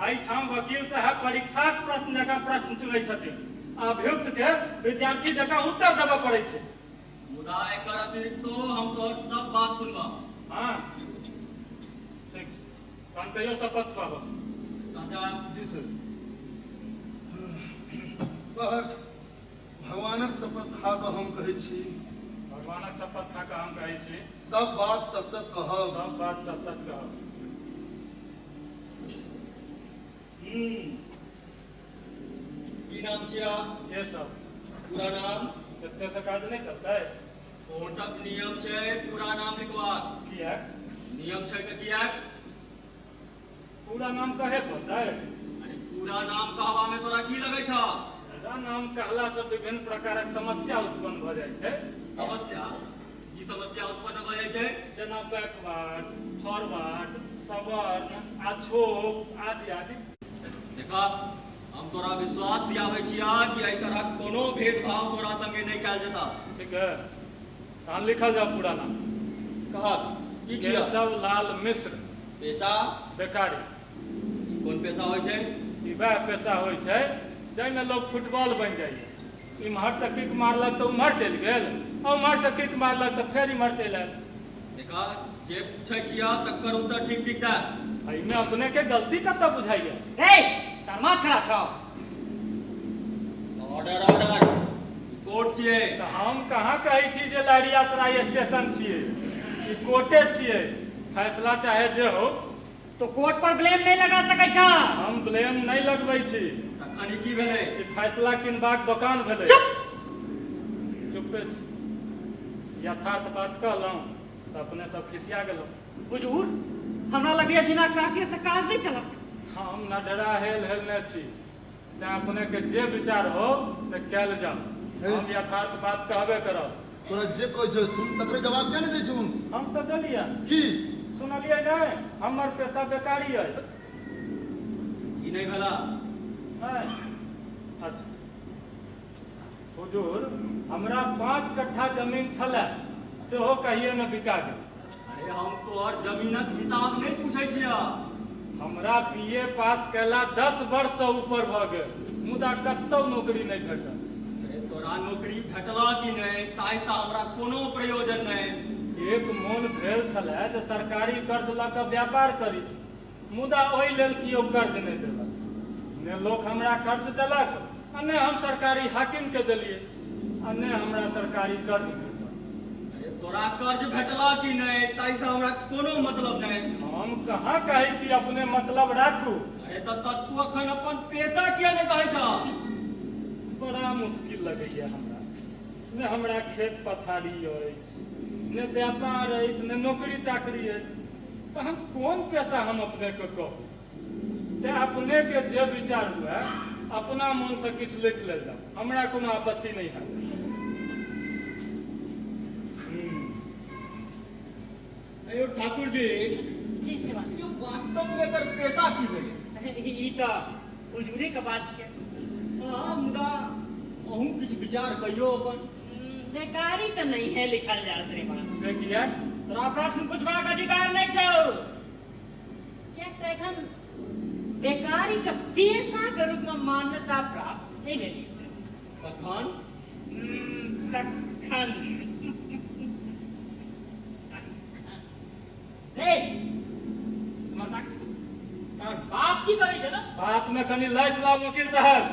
एहिठाम वकील साहब परीक्षाक प्रश्न जकाँ प्रश्न चुनै छथिन, अभियुक्त के विद्यार्थी जकाँ उत्तर देबऽ पड़ै छै। मुदा एकर अतिरिक्तो हम तोहर सब बात सुनबह। हाँ ठीक छै, तहन कहियो शपथ खुआबह। साहब। जी सर। कहक भगवानक शपथ खा कऽ हम कहै छी। भगवानक शपथ खा कऽ हम कहै छी। सब बात सच सच कहब। सब बात सच सच कहब। की नाम छियै? केशव। पूरा नाम? एते से काज नहि चलतै। कोर्टक नियम छै पूरा नाम लिखबाक। किएक? नियम छै तऽ किएक? पूरा नाम कहे पड़तै? अरे पूरा नाम कहबा में तोरा की लगै छौ? पूरा नाम कहला से विभिन्न प्रकारक समस्या उत्पन्न भऽ जाइ छै। समस्या? की समस्या उत्पन्न भऽ जाइ छै? जेना बैकवर्ड, फॉरवर्ड, सवर्ण, अछोप आदि आदि। देखा, हम तोरा विश्वास दियाबै छिया कि एहि तरहक कोनो भेदभाव तोरा संगे नहि कयल जेता। ठीक है, तहन लिखल जाओ पूरा नाम। कहक की छिया? केशव लाल मिश्र। पेशा? बेकारी। ई कोन पेशा होइ छै? ई वएह पेशा होइ छै जाहिमे लोग फुटबॉल बनि जाइए। इम्हर से किक मारलक तऽ उम्हर चलि गेल, आ उम्हर से किक मारलक तऽ फेर इम्हर चलि आयल। देखा, जे पूछै छिया तकर उत्तर ठीक ठीक दे। एहिमे अपने के गलती कतऽ बुझाइए? रे, तार माथ खराब छौ। ऑर्डर ऑर्डर, ई कोर्ट छियै। तऽ हम कहाँ कहै छी जे लहरियासराय स्टेशन छियै, ई कोर्टे छियै। फैसला चाहे जे हो। तो कोर्ट पर ब्लेम नहीं लगा सकै छ। हम ब्लेम नहि लगबै छी। तखन ई की भेलै? ई फैसला किनबाक दोकान भेलै। चुप। चुप्पे छी। यथार्थ बात कहलहुँ तऽ अपने सब खिसिया गेलहुँ। हुजूर, हमरा लगैया बिना काके से काज नहीं चलत। हम नढरा हेल हेलने छी, तें अपने के जे विचार हो से कयल जाओ। हम यथार्थ बात कहबे करब। तोरा जे कहै छै सुन, तकरे जवाब किया नहि दै छहुन? हम तऽ देलियै। की? सुनलियै नहि? हमर पेशा बेकारी अछि। ई नहि भेला। नहि? अच्छा हुजूर, हमरा 5 कट्ठा जमीन छलै, सेहो कहिए ने बिका गेल। अरे हम तोहर जमीनक हिसाब नहि पूछै छिया। हमरा बी ए पास कयला 10 वर्षसँ ऊपर भऽ गेल, मुदा कतौ नौकरी नहि भेटल। अरे तोरा नौकरी भेटला कि नहि ताहिसँ हमरा कोनो प्रयोजन नहि। एक मोन भेल छलै जे सरकारी कर्ज लऽ कऽ व्यापार करी, मुदा ओहि लेल केओ कर्ज नहि देलक। ने लोक हमरा कर्ज देलक आ ने हम सरकारी हाकिम के देलियै, आ ने हमरा सरकारी कर्ज भेटल। अरे तोरा कर्ज भेटला कि नहि ताहिसँ हमरा कोनो मतलब नहि। हम कहाँ कहै छी अपने मतलब राखू। अरे तऽ तू अखन अपन पेशा किया नहि कहै छह? बड़ा मुश्किल लगैया हमरा। ने हमरा खेत पथारी अछि, ने व्यापार अछि, ने नौकरी चाकरी अछि, तऽ हम कोन पेशा हम अपने के कहू? तें अपने के जे विचार हुए अपना मन से किछु लिख लेल जाउ, हमरा कोनो आपत्ति नहि हैत। अयो ठाकुर जी। जी श्रीमान। यो वास्तव में एकर पेशा की भेलै? ई तऽ हुजूरे के बात छै। हाँ, मुदा अहूँ किछु विचार कहियौ अपन। बेकारी तऽ नहीं है लिखल जा श्रीमान। से किया? तोरा प्रश्न पूछबाक अधिकार नहीं छौ। किएक तऽ एखन बेकारी के पेशा के रूप में मान्यता प्राप्त नहीं भेल छै। तखन? तखन रे, तोहर बाप की करै छै ने? बात में कनि लैस लाउ वकील साहब।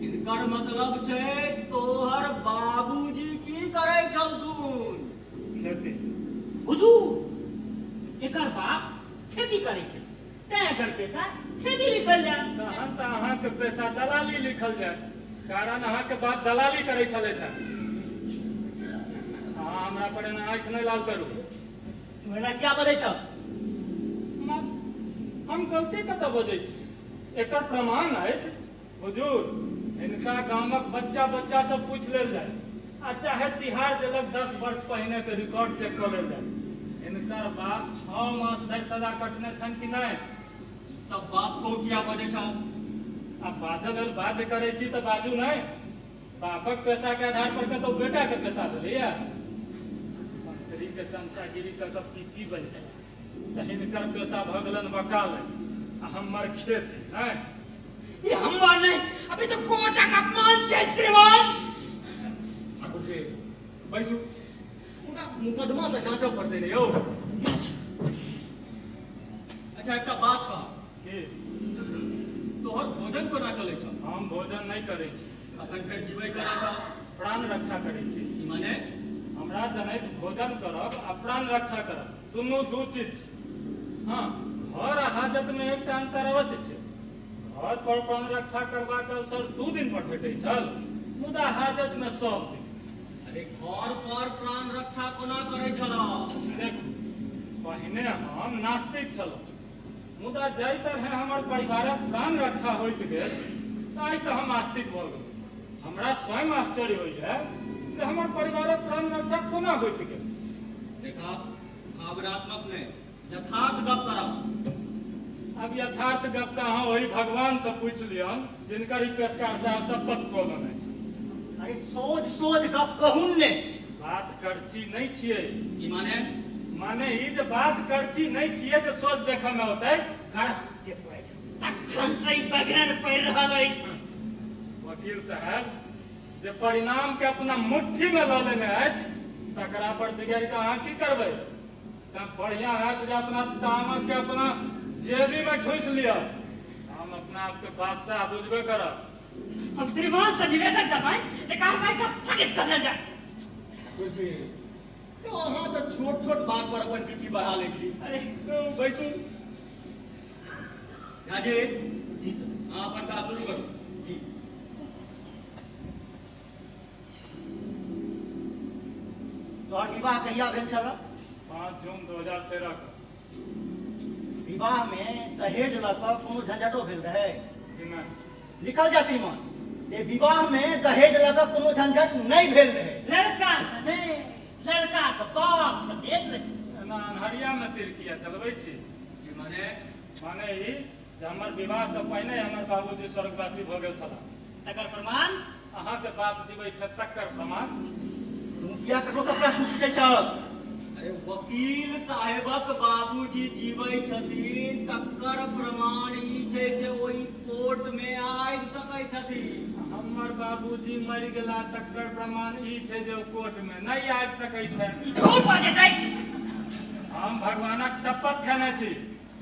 इनकर मतलब छै तोहर बाबूजी की करै छलथुन? खेती। हुजूर, एकर बाप खेती करै छै, तें एकर पेशा खेती लिखल जाय। तहन तऽ अहाँके पेशा दलाली लिखल जाय, कारण अहाँके बाप दलाली करै छलथि हेँ। अहाँ हमरा पर एना आँखि नहि लाल करू। तू एना किया बजै छह? हम गलती कतऽ बजै छी? एकर प्रमाण अछि हुजूर, हिनका गामक बच्चा बच्चा सब पूछि लेल जाय, आ चाहे तिहाड़ जेलक 10 वर्ष पहिने के रिकॉर्ड चेक कऽ लेल जाय। हिनकर बाप 6 मास धरि सजा कटने छनि कि नहि? सब बाप तो किया बजै छह? आ बाजऽ लेल बाध्य करै छी तऽ बाजू नहि। बापक पेशा के आधार पर कतौ बेटा के पेशा भेलैया? मंत्री के चमचागिरी कऽ कऽ पीपी बनि गेल, तऽ हिनकर पेशा भऽ गेलनि वकालत आ हमर खेती। नहि ई हमर नहि, अभी तऽ कोर्टक अपमान छै श्रीमान। ठाकुर जी बैसू, मुदा मुकदमा तऽ जाँचऽ पड़तै ने यौ। अच्छा एकटा बात कह। की? तोहर भोजन कोना चलै छौ? हम भोजन नहि करै छी। तखन फेर जीबै कोना छौ? प्राण रक्षा करै छी। ई माने? हमरा जनैत भोजन करब आ प्राण रक्षा करब दुनू दू चीज छै। हँ, घर आ हाजत में एकटा अंतर अवश्य छै। घर पर प्राण रक्षा करबाक अवसर 2 दिन पर भेटै छल, मुदा हाजत में सब दिन। अरे घर पर प्राण रक्षा कोना करै छलह? देखू, पहिने हम नास्तिक छलहुँ, मुदा जाहि तरहे हमर परिवारक प्राण रक्षा होइत गेल ताहिसँ हम आस्तिक भऽ गेलहुँ। हमरा स्वयं आश्चर्य होइए जे हमर परिवारक प्राण रक्षा कोना होइत गेल। देखा, भावनात्मक नहि, यथार्थ गप करब। अब यथार्थ गप तऽ अहाँ ओहि भगवान से पूछि लियौन जिनकर ई पेशकार साहब शपथ खोलने अछि। अरे सोझ सोझ गप कहून ने। बात करची नहि छियै। की माने? माने ई जे बात करची नहि छियै जे सोझ देखऽ मे औतै। गड़प के पुराइ छै। तखन से ई बगरन पड़ि रहल अछि। वकील साहब जे परिणाम के अपना मुट्ठी में लऽ लेने अछि तकरा पर बिगड़ि कऽ अहाँ की करबै? तऽ बढ़िया हैत जे अपना तामस के अपना जेबी में ठूसि लिअ। हम अपना आपके बादशाह बुझबे करब। हम श्रीमान से निवेदन करबनि जे कार्रवाई के स्थगित कऽ देल जाय। ठाकुर जी, यौ अहाँ तऽ छोट छोट बात पर अपन बीपी बढ़ा लै छी। अरे बैसू। झाजी, जी सर। अहाँ अपन काज शुरू करू। जी। तोहर विवाह कहिया भेल छल? 5 जून 2013 के। विवाह में दहेज लऽ कऽ कोनो झंझटो भेल रहै? जी नहि। लिखल जा श्रीमान जे विवाह में दहेज लऽ कऽ कोनो झंझट नहि भेल रहै। लड़का से नहि, लड़का के बाप से भेल रहै। एना अन्हरिया में तीर किया चलबै छी? की माने? माने ई जे हमर विवाह से पहिने हमर बाबूजी स्वर्गवासी भऽ गेल छलाह। तकर प्रमाण? अहाँके बाप जीबै छै तकर प्रमाण। तू किया ककरो से प्रश्न पूछै छह? अरे वकील साहेबक बाबूजी जीबै छथिन तकर प्रमाण ई छै जे ओहि कोर्ट में आबि सकै छथिन। हमर बाबूजी मरि गेला तकर प्रमाण ई छै जे ओ कोर्ट में नहि आबि सकै छै। ई झूठ बाजैत अछि। हम भगवानक शपथ खेने छी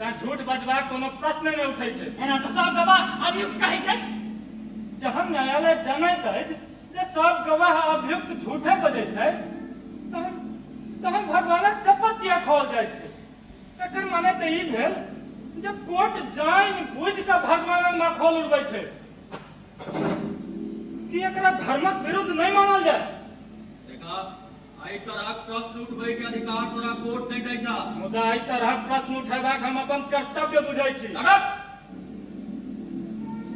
तैं झूठ बजबाक कोनो प्रश्न नहि उठै छै। एना तऽ सब गवाह अभियुक्त कहै छै। जहन न्यायालय जनैत अछि जे सब गवाह अभियुक्त झूठे बजै छै तहन तहन भगवानक शपथ किया खोल जाइ छै? एकर माने तऽ ई भेल जे कोर्ट जानि बुझि कऽ भगवानक मखौल उड़बै छै। कि एकरा धर्मक विरुद्ध नहि मानल जाय? देखा, एहि तरहक प्रश्न उठबै के अधिकार तोरा कोर्ट नहि दै छह। मुदा एहि तरहक प्रश्न उठेबाक हम अपन कर्तव्य बुझै छी। अडप!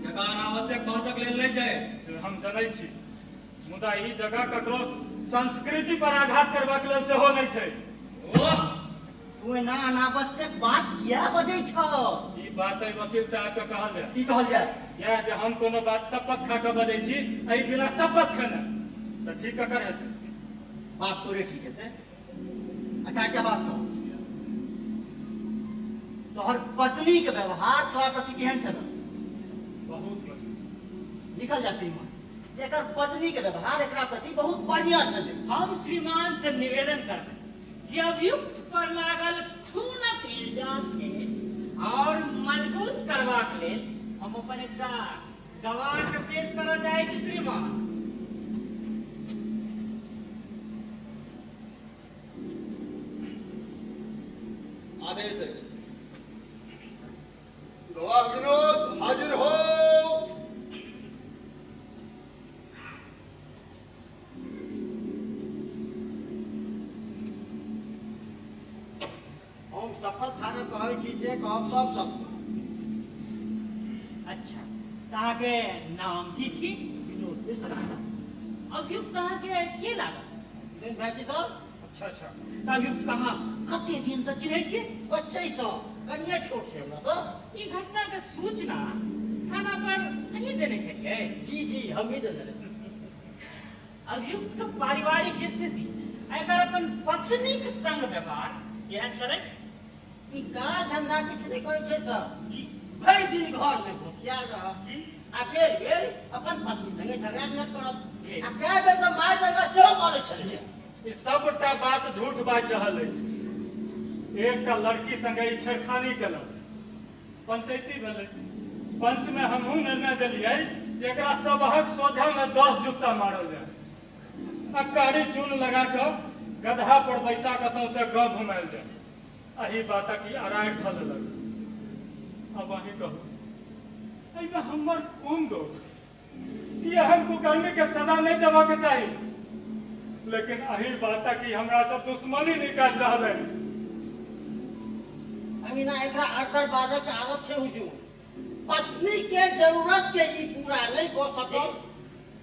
जगह अनावश्यक बहसक लेल नहि छै। से हम जनै छी, मुदा ई जगह ककरो संस्कृति पर आघात करबाक लेल सेहो नहि छै। ओह! तू एना अनावश्यक बात किया बजै छह? ई बात एहि वकील साहब के कहल जाय। की कहल जाय? इएह जे हम कोनो बात शपथ खा कऽ बजै छी, एहि बिना शपथ खेने तऽ ठीक ककर हेतै? बात तोरे ठीक हेतै। अच्छा एकटा बात कहू, तोहर पत्नी के व्यवहार तोरा प्रति केहन छल? बहुत बढ़िया। लिखल जा श्रीमान, जेकर पत्नी के व्यवहार एकरा प्रति बहुत बढ़िया छलै। हम श्रीमान से निवेदन करबै जे अभियुक्त पर लागल खूनक इल्जाम के और मजबूत करबाक लेल हम अपन एकटा गवाह के पेश करऽ चाहै छी श्रीमान। आदेश अछि। गवाह विनोद हाजिर हो। हम शपथ खा कऽ कहै छी जे कहब सब सत्य। अच्छा, तऽ अहाँके नाम की छी? विनोद मिश्र। अभियुक्त अहाँके के लागल? दिन भाई सर। अच्छा अच्छा, तऽ अभियुक्त कहाँ कते दिन से चिन्है छियै? बच्चे सँ, कनिए छोट छै हमरा सर। ई घटना के सूचना थाना पर अहीं देने छलियै? जी जी, हम ही देने रही। अभियुक्त के पारिवारिक स्थिति आ एकर अपन पत्नी के संग व्यवहार केहन छलै? ई काज धंधा किछु नहि करै छै सर। जी। भरि दिन घर में घुसियाल रहत। जी। आ बेर बेर अपन पत्नी संगे झगड़ा झंझट करत। जी। आ कए बेर तऽ मारि दंगा सेहो करै छलै। ई सबटा बात झूठ बाजि रहल अछि। एकटा लड़की संगे ई छेड़खानी केलक, पंचायती भेलै, पंच में हमहूँ निर्णय देलियै जे एकरा सबहक सोझा में 10 जुत्ता मारल जाय आ कारी चून लगा कऽ गदहा पर बैसा कऽ सौंसे गाँव घुमायल जाय। एहि बातक ई अरारि धऽ लेलक। अब अहीं कहू, एहिमे हमर कोन दोष? ई एहन कुकर्मी के सजा नहि देबाक चाही, लेकिन एहि बातक ई हमरा सब दुश्मनी निकालि रहल अछि। अहिना एकरा अड़दर बाजऽ के आदत छै हुजूर। पत्नी के जरूरत के ई पूरा नहि कऽ सकल,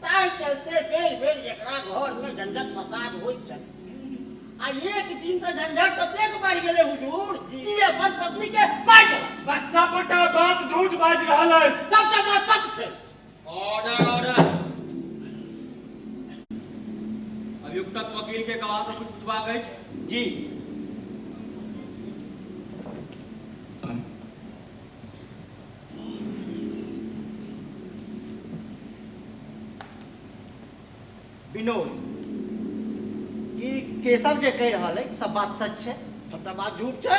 ताहि चलते बेर बेर एकरा घर में झंझट फसाद होइत छल। आ एक दिन तऽ झंझट ततेक बढ़ि गेलै हुजूर कि अपन पत्नी के मारि देलक। बस सबटा बात झूठ बाजि रहल अछि। सबटा बात सच छै। ऑर्डर ऑर्डर, अभियुक्तक वकील के गवाह से कुछ पूछबाक अछि? जी। विनोद, की केशव जे कहि रहल अछि सब बात सच छै? सबटा बात झूठ छै।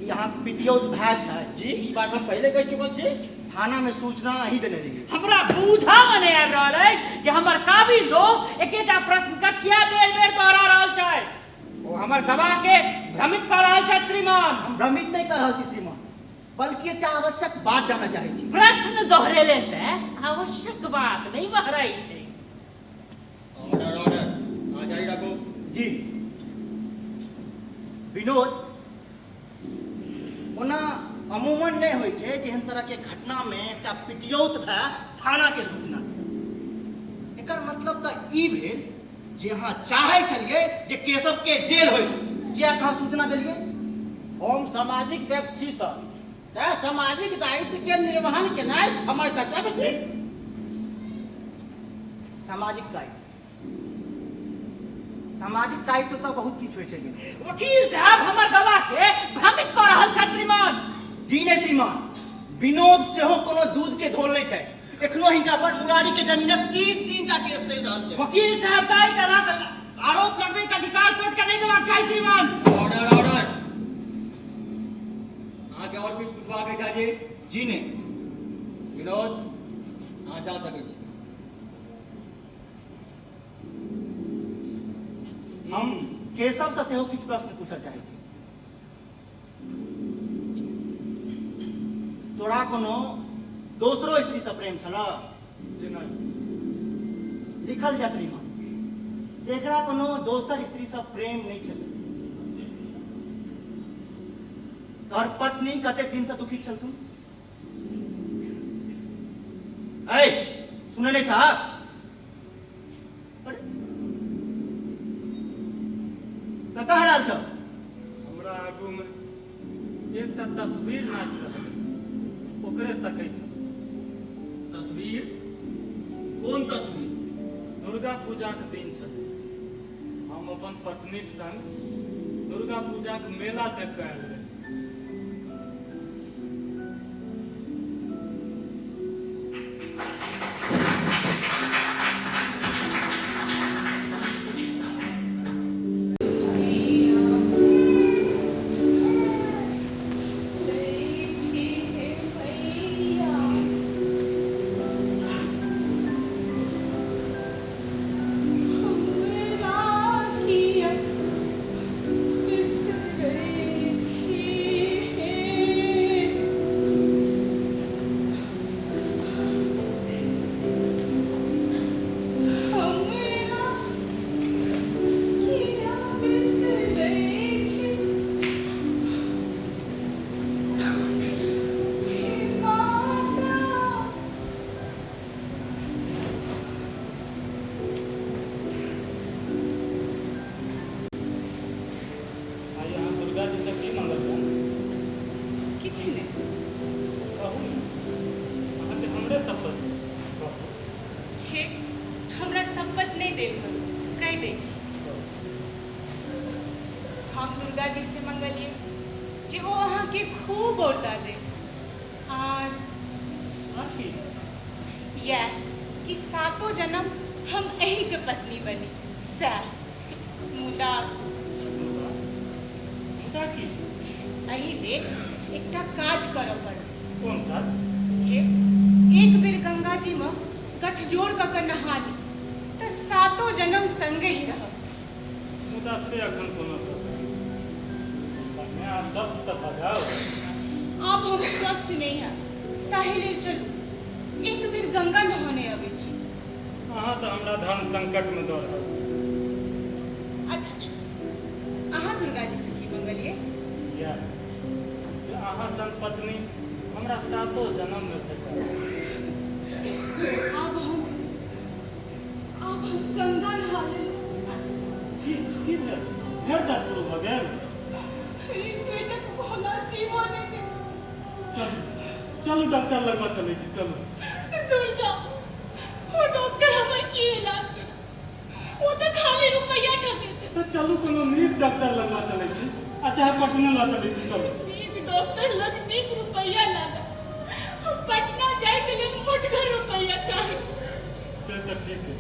ई अहाँ पितियौत भाय छै? जी, ई बात हम पहिले कहि चुकल छी। थाना में सूचना अहीं देने रहियै। हमरा बूझऽ मे नहि आबि रहल अछि जे हमर काबिल दोस्त एकेटा प्रश्न के किया बेर बेर दोहरा रहल छथि। ओ हमर गवाह के भ्रमित कऽ रहल छथि श्रीमान। हम भ्रमित नहि कऽ रहल छी श्रीमान, बल्कि एकटा आवश्यक बात जानऽ चाहै छी। प्रश्न दोहरेले से आवश्यक बात नहि बहराइ छै। ऑर्डर ऑर्डर, अहाँ जारी राखू। जी। विनोद, ओना अमूमन नहि होइ छै जे एहन तरहके घटनामे एकटा पितियौत भाय थानाके सूचना दिअ। एकर मतलब तऽ ई भेल जे अहाँ चाहै छलियै जे केशवके जेल होइ, किएक अहाँ सूचना देलियै? हम सामाजिक व्यक्ति छी सर, तेँ सामाजिक दायित्वके निर्वहन केनाइ हमर कर्तव्य थिक। सामाजिक दायित्व, सामाजिक दायित्व तऽ बहुत किछु होइ छै। वकील साहब हमर गवाह के भ्रमित कऽ रहल छथि श्रीमान। जी नहि श्रीमान, विनोद सेहो कोनो दूध के धोल नहि छै। एखनो हिनका पर मुरारी के जमीनक 3-3 टा केस चलि रहल छै। वकील साहब का एहि तरहक आरोप लगबै के अधिकार कोर्ट के नहि देबाक चाही श्रीमान। ऑर्डर ऑर्डर, अहाँके और किछु पूछबाक अछि हाजी? जी नहि। विनोद, अहाँ जा सकै छी। हम केशव से सेहो किछु प्रश्न पूछऽ चाहै छी। तोरा कोनो दोसरो स्त्री से प्रेम छल? जी नहि। लिखल जा श्रीमान, जेकरा कोनो दोसर स्त्री से प्रेम नहीं छल। तोहर पत्नी कतेक दिन से दुखी छलथुन? ऐ सुने नहीं था? अरे कतऽ हराल छौ? हमरा आगू में एकटा तस्वीर नाचि रहल अछि, ओकरे तकै छल। तस्वीर? कोन तस्वीर? दुर्गा पूजाक दिन छल, हम अपन पत्नीक संग दुर्गा पूजाक मेला देख कऽ आयल रही। आइ अहाँ दुर्गा जी से की मंगल? किछु नहि। कहू ने, अहाँके हमरे शपथ अछि, कहू। हे, हमरा शपथ नहि देल करू, कहि दै छी। हम दुर्गा जी से मंगलियै जे ओ अहाँके खूब औरदा दे आर आर की? इएह कि सातो जन्म हम अहीँके पत्नी बनी, सएह। मुदा मुदा? मुदा की? एहि लेल एकटा काज करऽ पड़त। कोन काज? हे, एक बेर गंगाजीमे गठजोड़ कऽ कऽ नहा ली तऽ सातो जन्म संगहि रहब। मुदा से अखन कोना भऽ सकैत अछि? पहिने अहाँ स्वस्थ तऽ भऽ जाउ। आब हम स्वस्थ नहि हैब, ताहि लेल चलू एक बेर गंगा नहौने अबै छी। अहाँ तऽ हमरा धर्म संकटमे दऽ रहल छी। अच्छा छोड़ू, अहाँ दुर्गाजी से की मंगलियै? इएह जे अहाँ सन पत्नी हमरा सातो जन्ममे भेटल। आब हम गंगा नहा लेलहुँ। की की भेल? फेर दर्द शुरू भऽ गेल। ई पेटक भोला जीवो नहि दे। चलू चलू डॉक्टर लग चलै छी, चलू। दूर जाओ, ओ डॉक्टर हमर की इलाज करत? ओ तऽ खाली रुपैआ ठगैत। तऽ चलू कोनो नीक डॉक्टर लग चलै छी, आ चाहे पटने लऽ चलै छी, चलू। नीक डॉक्टर लग नीक रुपैआ लागत। हम पटना जायके लेल मोटगर रुपैआ चाही। से तऽ ठीक है,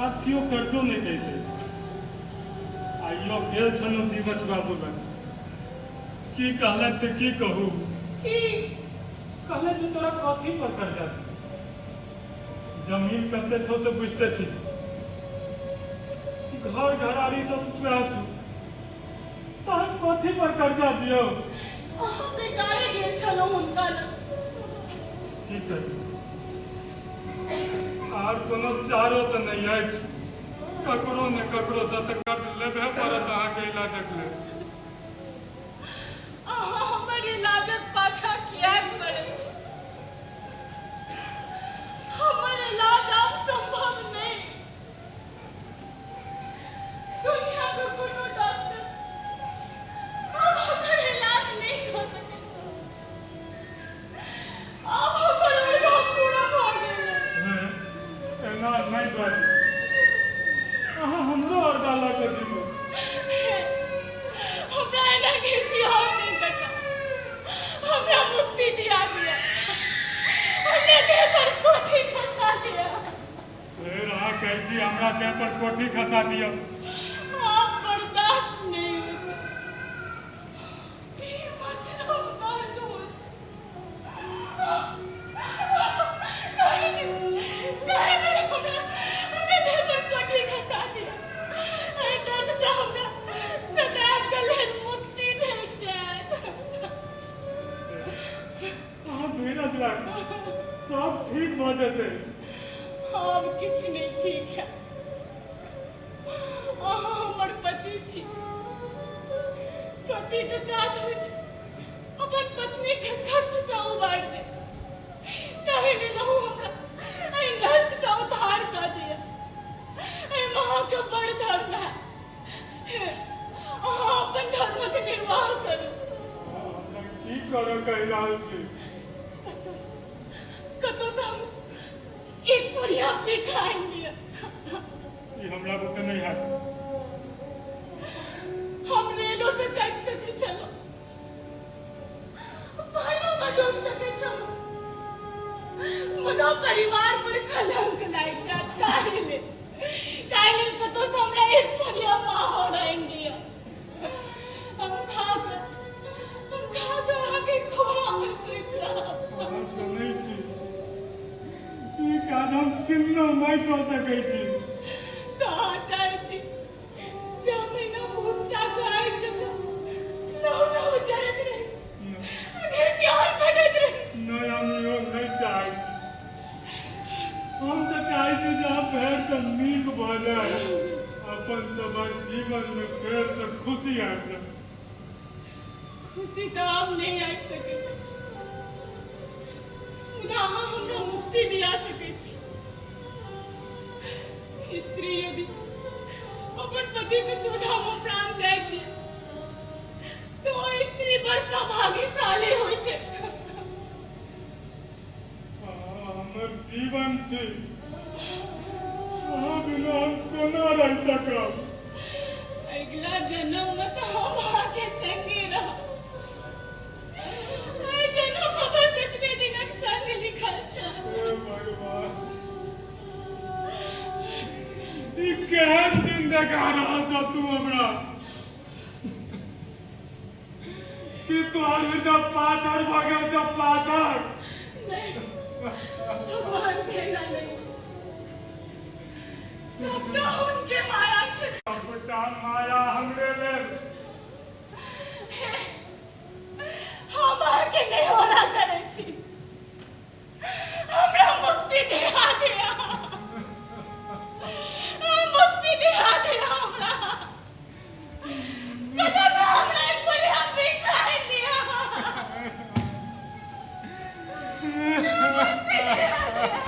आब केओ कर्जो नहि दैत अछि। आइयो गेल छलहुँ जीवछ बाबू लग, की कहलथि से की कहू। की कहलथि जे तोरा कथी पर कर्जा दियौ? जमीन कते छौ से बुझिते छी, घर घरारी सब वएह छौ, तहन कथी पर कर्जा दियौ? अहाँ बेकारे गेल छलहुँ हुनका लग। की करी, आर कोनो चारो तऽ नहि अछि। ककरो ने ककरोसँ तऽ कर्ज लेबहे पड़त अहाँके इलाजक लेल। अहाँ हमर इलाजक पाछाँ किएक पड़ल छी? हमर इलाज आब सम्भव नहि। दुनियाके कोनो डॉक्टर आब हमर इलाज नहि कऽ सकैत। आब हमर उम्र पूरा भऽ गेल। हे, एना नहि बाजू, अहाँ हमरो अर्दा लऽ कऽ जीबू। हमरा एना घिसियाउ नहि कका। हमरा मुक्ति दिया दिया, हमरा देह पर कोठी खसा दिया। फेर अहाँ कहै छी हमरा देह पर कोठी खसा दिअ। आब बर्दाश्त नहि होइत अछि। पीर मसरम दर्द होइत। ताहि लेल हमरा हमरा देह पर कोठी खसा दिया। एहि दर्दसँ हमरा सदैवके लेल मुक्ति भेट जायत। अहाँ धीरज राखू, सब ठीक भऽ जेतै। आब किछु नहि ठीक है। अहाँ हमर पति छी। पतिके काज होइ छै अपन पत्नीके कष्टसँ उबारि दे। ताहि लेल अहूँ हमरा एहि नर्कसँ उद्धार कऽ दिअ। एहि अहाँके बड़ धर्म है। अहाँ अपन धर्मक निर्वाह करू। अहाँ हमरा की करऽ कहि रहल छी? कतौसँ हम एक पुड़िया आनि दिअ। ई हमरा बुते नहि हैत। हम रेलो से कटि सकै छलहुँ, पानिओमे डूबि सकै छलहुँ, मुदा परिवार पर कलंक लागि जायत। ताहि लेल कतौसँ हमरा एक पुड़िया माहौर आनि दिअ। हम खा कऽ अहाँके कोरामे सुति रहब। अहाँ सुनै छी, ई काज हम किन्नो नहि कऽ सकै छी। तऽ अहाँ चाहै छी जे हम एना भुस्साके आगि जकाँ लहु लहु जरैत रही, घिसियार खटैत रही? नहि, हम इहो नहि चाहै छी। हम तऽ चाहै छी जे अहाँ फेरसँ नीक भऽ जाय, अपन सभक जीवनमे फेरसँ खुशी आबि जाय। खुशी तऽ आब नहि आबि सकैत अछि, मुदा अहाँ हमरा मुक्ति दिया सकैत छी। स्त्री यदि अपन पतिके सोझामे प्राण त्यागि दिए तऽ ओ स्त्री बड़ सौभाग्यशाली होइ छै। अहाँ हमर जीवन छी। अहाँ बिना हम कोना रहि सकब? अगिला जन्ममे तऽ हम अहाँके संगे रहब। एहि जन्ममे बस एतबे दिनक संग लिखल छल। हे भगवान, ई केहन दिन देखा रहल छह तू हमरा? कि तोहर हृदय पाथर भऽ गेल छौ, पाथर? नहि भगवान, भेला नहि, सबटा हुनके माया छै। सबटा माया हमरे लेल। हम अहाँके नेहोरा करै छी, हमरा मुक्ति दिया दिया, मुक्ति दिया दिया हमरा। कतौ से हमरा एक पुड़िया बिकाइ दिया, मुक्ति दिया दिया।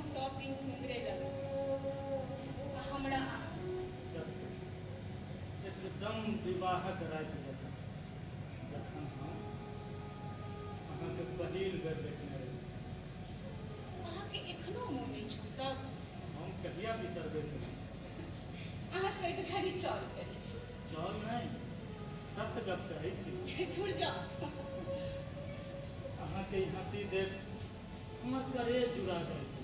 मुँह सब दिन सुन्दरे लगैत अछि आ हमरा सत्य, एकदम विवाहक राति जकाँ, जखन हम अहाँके पहिल बेर देखने रही। अहाँके एखनो मोन अछि ओ सब? हम कहिया बिसरबै तुम्हें? अहाँ सैद घड़ी चल करै छी। चल नहि, सत्य गप कहै छी। धुर जाउ। अहाँके ई हँसी देख हमर करेज जुड़ा जाइत अछि।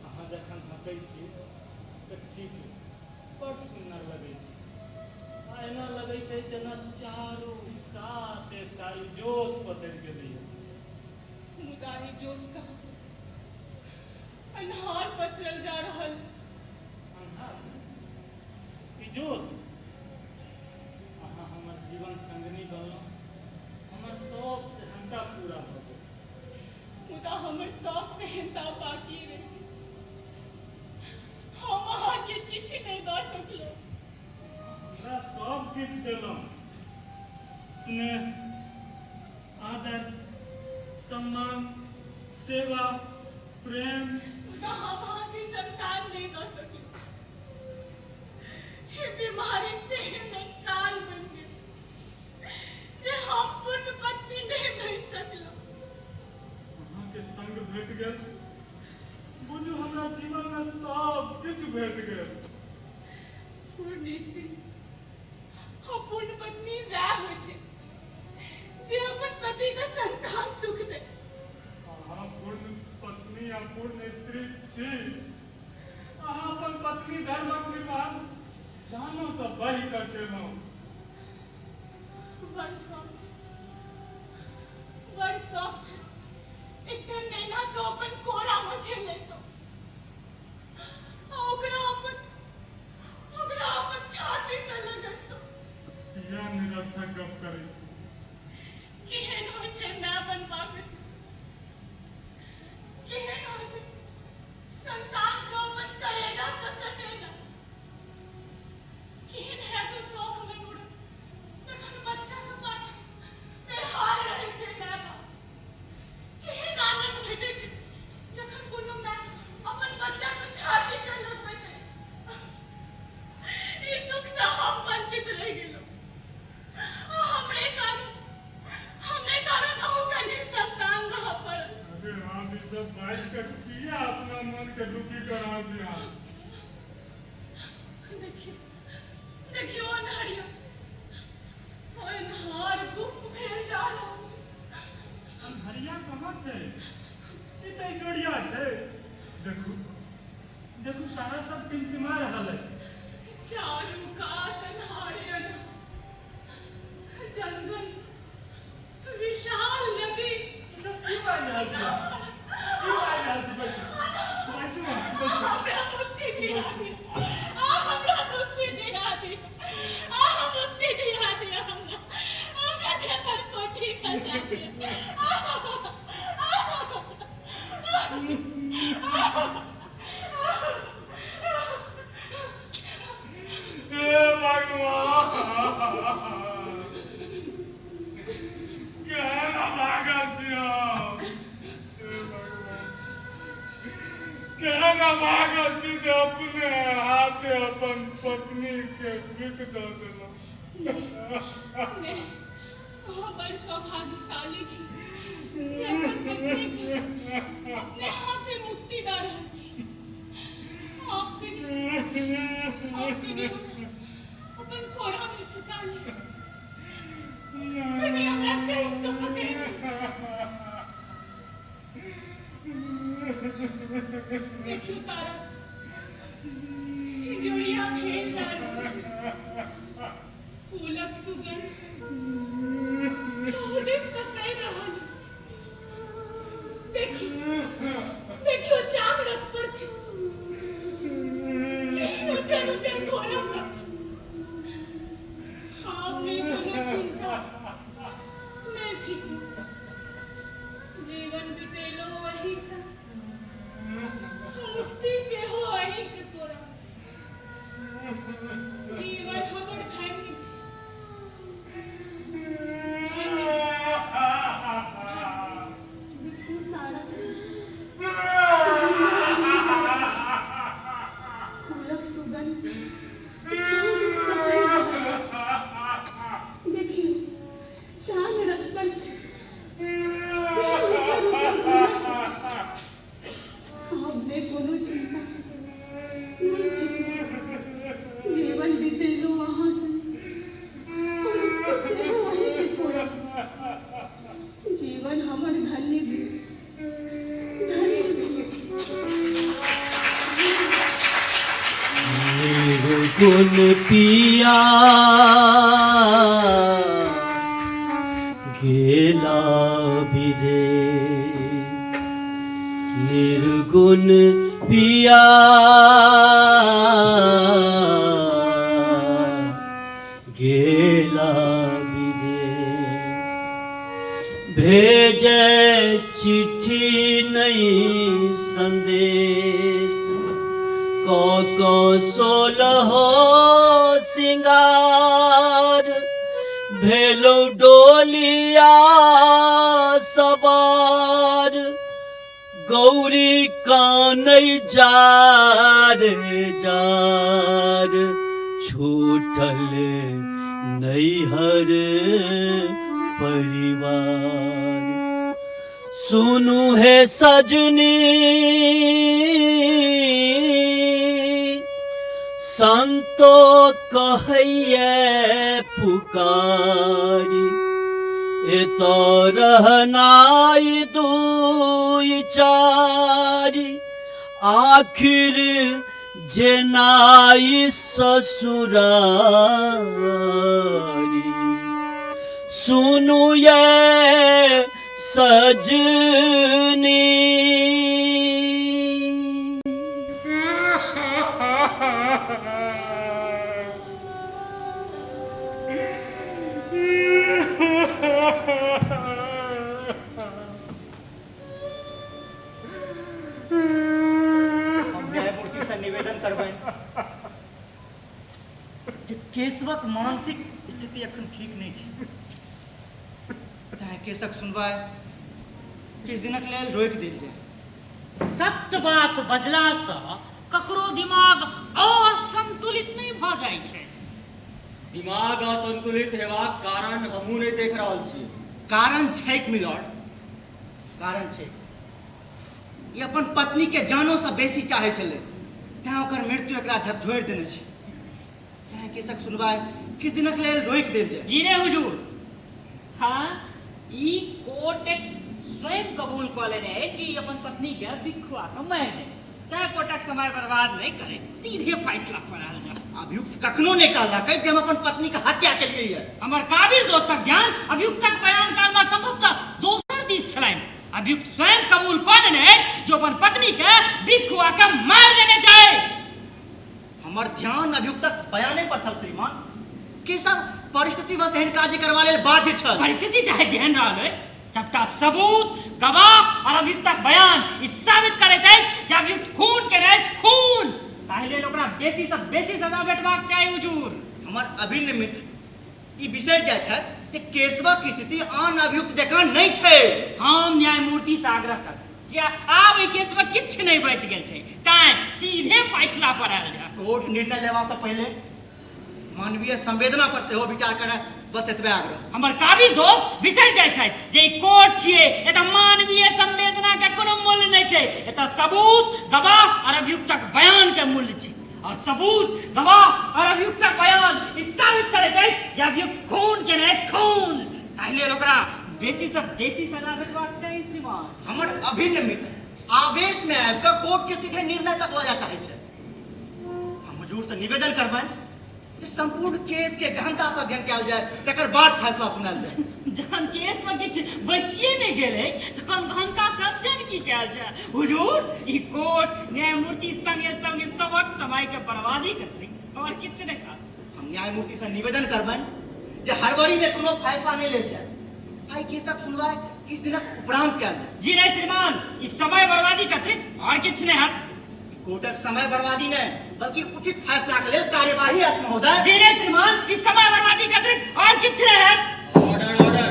अहाँ जखन हँसै छी तऽ ठीक बड्ड सुन्नर लगै छी आ एना लगैत अछि जेना चारू कात एकटा इजोत पसरि गेलैए। मुदा इजोत कहाँ, अन्हार पसरल जा रहल अछि। अन्हार नहि, इजोत। अहाँ हमर जीवन संगिनी बनलहुँ, हमर सब सेहन्ता पूरा भऽ गेल। मुदा हमर सब सेहन्ता बाकी रहि गेल। हम अहाँके किछु नहि दऽ सकलहुँ। हमरा सब किछु देलहुँ, स्नेह, आदर, सम्मान, सेवा, प्रेम। मुदा हम अहाँके संतान नहि दऽ सकलहुँ। ई बीमारी देहमे काल बनि गेल जे हम पूर्ण पत्नी नहि बनि सकलहुँ। अहाँके संग भेट गेल, बुझू हमरा जीवनमे सब किछु भेट गेल। पूर्ण स्त्री आ पूर्ण पत्नी वएह होइ छै जे अपन पतिके संतान सुख दे। अहाँ पूर्ण पत्नी आ पूर्ण स्त्री छी। अहाँ अपन पत्नी धर्मक निर्वहन जानोसँ बढ़ि कऽ केलहुँ। बड़ शौक छै, बड़ शौक छै एकटा नेना के अपन कोरामे खेलैतो आ ओकरा अपन छातीसँ लगैतो। किया निरर्थक गप करै छी? केहन होइ छै माय बनबाक से, केहन होइ छै संतान के अपन कलेजा से सटेना, केहन हैत ओ शौक मे उड़त जखन बच्चा के पाछा बेहाल रहै छै माय बाप। केहन आनंद भेटै छै जखन कोनो माय अपन बच्चा के छाती से लगबैत अछि। ई सुख से हम वंचित रहि गेलहुँ आ हमरे कारण अहूँ के निसंतान रहऽ पड़ल। अरे, आब ई सब बाजि कऽ किया अपना मन के दुखी कऽ रहल छी अहाँ? देखियौ, देखियौ, अन्हरिया अन्हार गुप्त भेल जा रहल अछि। अन्हरिया कहाँ छै? ई तऽ इजोरिया छै। देखू, देखू, तारा सब टिमटिमा रहल अछि। चारू कात अन्हारे अन्हार, जंगल, विशाल नदी। ई सब की बाजि रहल छी अहाँ? की बाजि रहल छी? बैसू, बैसू अहाँ, बैसू। हमरा मुक्ति दिया दिया, आ हमरा मुक्ति दिया दिया, आ मुक्ति दिया दिया। हमरा हमरा देह कोठी खसा दिया। हे भगवान, केहन अभागल छी हम! हे भगवान, केहन अभागल छी जे अपने हाथे अपन पत्नी के बिख दऽ देलहुँ। नहि, अहाँ बड़ सौभाग्यशाली छी जे अपन पत्नी के अपने हाथे मुक्ति दऽ रहल छी। आप कनि हमरा अपन कोरा में सुता लिअ, कनि हमरा कस कऽ पकड़ि लिअ। देखियौ तारा सब, इजोरिया भेल जा रहल। फूलक सुगंध चहुदिस पसरि रहल अछि। देखियौ, देखियौ, चाँद रथ पर छै। केहन उज्जर उज्जर घोड़ा सब छै। आब नहि कोनो चिंता, नहि फिक्र। जीवन बितेलहुँ वही सब, मुक्ति सेहो अही के कोरा। जीवन हमर धन्य, धन्य। देखू तारा। निर्गुण पिया गेला विदेश, निर्गुण पिया गेला विदेश। भेजे चिट्ठी नहीं संदेश, को को सोलहो सिंगार, भेलो डोलिया सवार, गौरी कानै जार जार, छूटल नैहर परिवार। सुनू हे सजनी संतो कहैये पुकारी, एतो रहनाइ दुई चारि, आखिर जेनाइ ससुरारी। सुनू ये सजनी। हम न्यायमूर्ति से निवेदन करबनि जे केशवक मानसिक स्थिति एखन ठीक नहि छै, तैं केसक सुनवाई किछु दिनक लेल रोकि देल जाय। सत्य बात बजलासँ ककरो दिमाग असंतुलित नहि भऽ जाइ छै। दिमाग असंतुलित हेबाक कारण हमहूँ नहि देख रहल छी। कारण छैक मिलॉर्ड, कारण छैक। ई अपन पत्नीके जानोसँ बेसी चाहै छलै, तैं ओकर मृत्यु एकरा झकझोरि देने छै। तैं केसक सुनवाई किछु दिनक लेल रोकि देल जाय। जी नहि हुजूर, हँ, ई कोर्ट स्वयं कबूल कऽ लेने अछि ई अपन पत्नीके बिखुआ कऽ मारि देने, तैं कोर्टक समय बर्बाद नहि करे सीधे फैसला पर आयल जाय। अभियुक्त कखनो नहि कहलक जे हम अपन पत्नीके हत्या केलियै यऽ। हमर काबिल दोस्तक ध्यान अभियुक्तक बयान कालमे संभवतः दोसर दिस छलनि। अभियुक्त स्वयं कबूल कऽ लेने अछि जे अपन पत्नीके बिखुआ कऽ मारि देने छै। हमर ध्यान अभियुक्तक बयाने पर छल श्रीमान। केशव परिस्थितिवश एहन काज करबा लेल बाध्य छल। परिस्थिति चाहे जेहन रहल होय, सबटा सबूत, गवाह और अभियुक्तक बयान ई साबित करैत अछि जे अभियुक्त खून केने अछि, खून। ताहि लेल ओकरा बेसी सँ बेसी सजा भेटबाक चाही हुजूर। हमर अभिन्न मित्र ई बिसरि जाइत छथि जे केशवक स्थिति आन अभियुक्त जकाँ नहि छै। हम न्यायमूर्ति सँ आग्रह करब जे आब एहि केसमे किछु नहि बचि गेल छै, तैं सीधे फैसला पर आयल जाय। कोर्ट निर्णय लेबा सँ पहिले मानवीय संवेदना पर सेहो विचार करय, बस एतबे आग्रह। हमर काबिल दोस्त बिसरि जाइ छथि जे ई कोर्ट छियै, एतऽ मानवीय संवेदना के कोनो मूल्य नहि छै। एतऽ सबूत, गवाह और अभियुक्तक बयान के मूल्य छै, और सबूत, गवाह और अभियुक्तक बयान ई साबित करैत अछि जे अभियुक्त खून केने अछि, खून। ताहि लेल ओकरा बेसी सँ बेसी सजा भेटबाक चाही श्रीमान। हमर अभिन्न मित्र आवेश में आबि कऽ कोर्ट के सीधे निर्णय तक लऽ जाय चाहै छथि। हम हुजूर से निवेदन करबनि जे संपूर्ण केस के गहनता से अध्ययन कयल जाय, तकर बाद फैसला सुनायल जाय। जखन केस में किछु बचिए नहि गेल अछि तखन गहनता से अध्ययन की कयल जाय हुजूर? ई कोर्ट न्यायमूर्ति संगे संगे सबक समय के बर्बादी करतै और किछु नहि करत। हम न्यायमूर्ति से निवेदन करबनि जे हड़बड़ी में कोनो फैसला नहि लेल जाय, एहि केसक सुनवाई किछु दिनक उपरांत कयल जाय। जी नहीं श्रीमान, ई समय बर्बादी के अतिरिक्त और किछु नहि हैत। कोर्टक समय बर्बादी नहि बल्कि उचित फैसला के लेल कार्यवाही हैत महोदय। जी नहीं श्रीमान, इस समय बर्बादी के अतिरिक्त और किछु नहि हैत। Order order.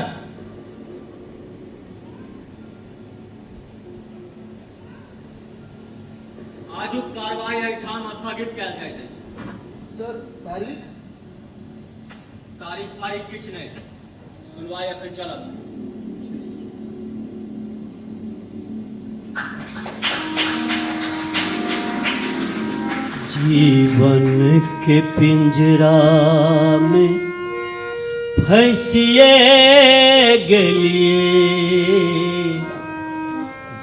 आजुक कार्रवाई एहिठाम स्थगित कयल जाइत अछि। सर तारीख? तारीख फारीख किछु नहि, सुनवाई अखन चलत। जी सर। जीवन के पिंजरा में फंसिए गेलिए,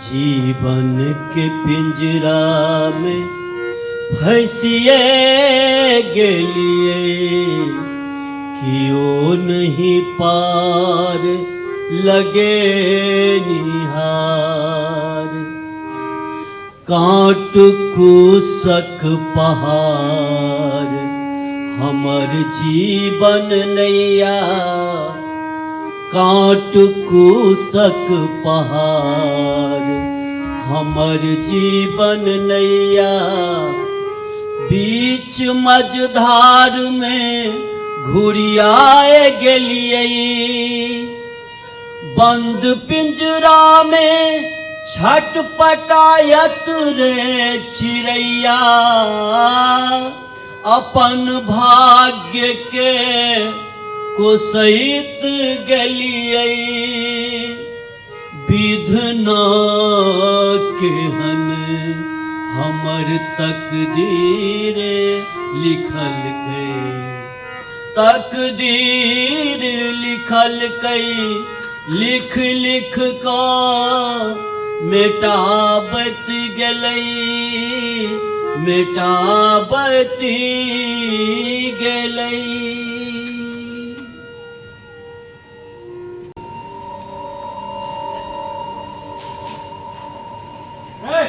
जीवन के पिंजरा में फसिए गेलिए, कियो नहीं पार लगे निहार। कांट कुसक पहाड़ हमर जीवन नैया, कांट कुसक पहाड़ हमर जीवन नैया। बीच मझधार में घुरियाए गेलियै, बंद पिंजरा में छटपटायत रे चिड़ैया। अपन भाग्य के कोसैत गेलियै, विधना केहन हमर तकदीर लिखलकै, तकदीर लिखलकै। लिख लिख कऽ मेटाबैत गेलै, मेटाबैत गेलै। रे,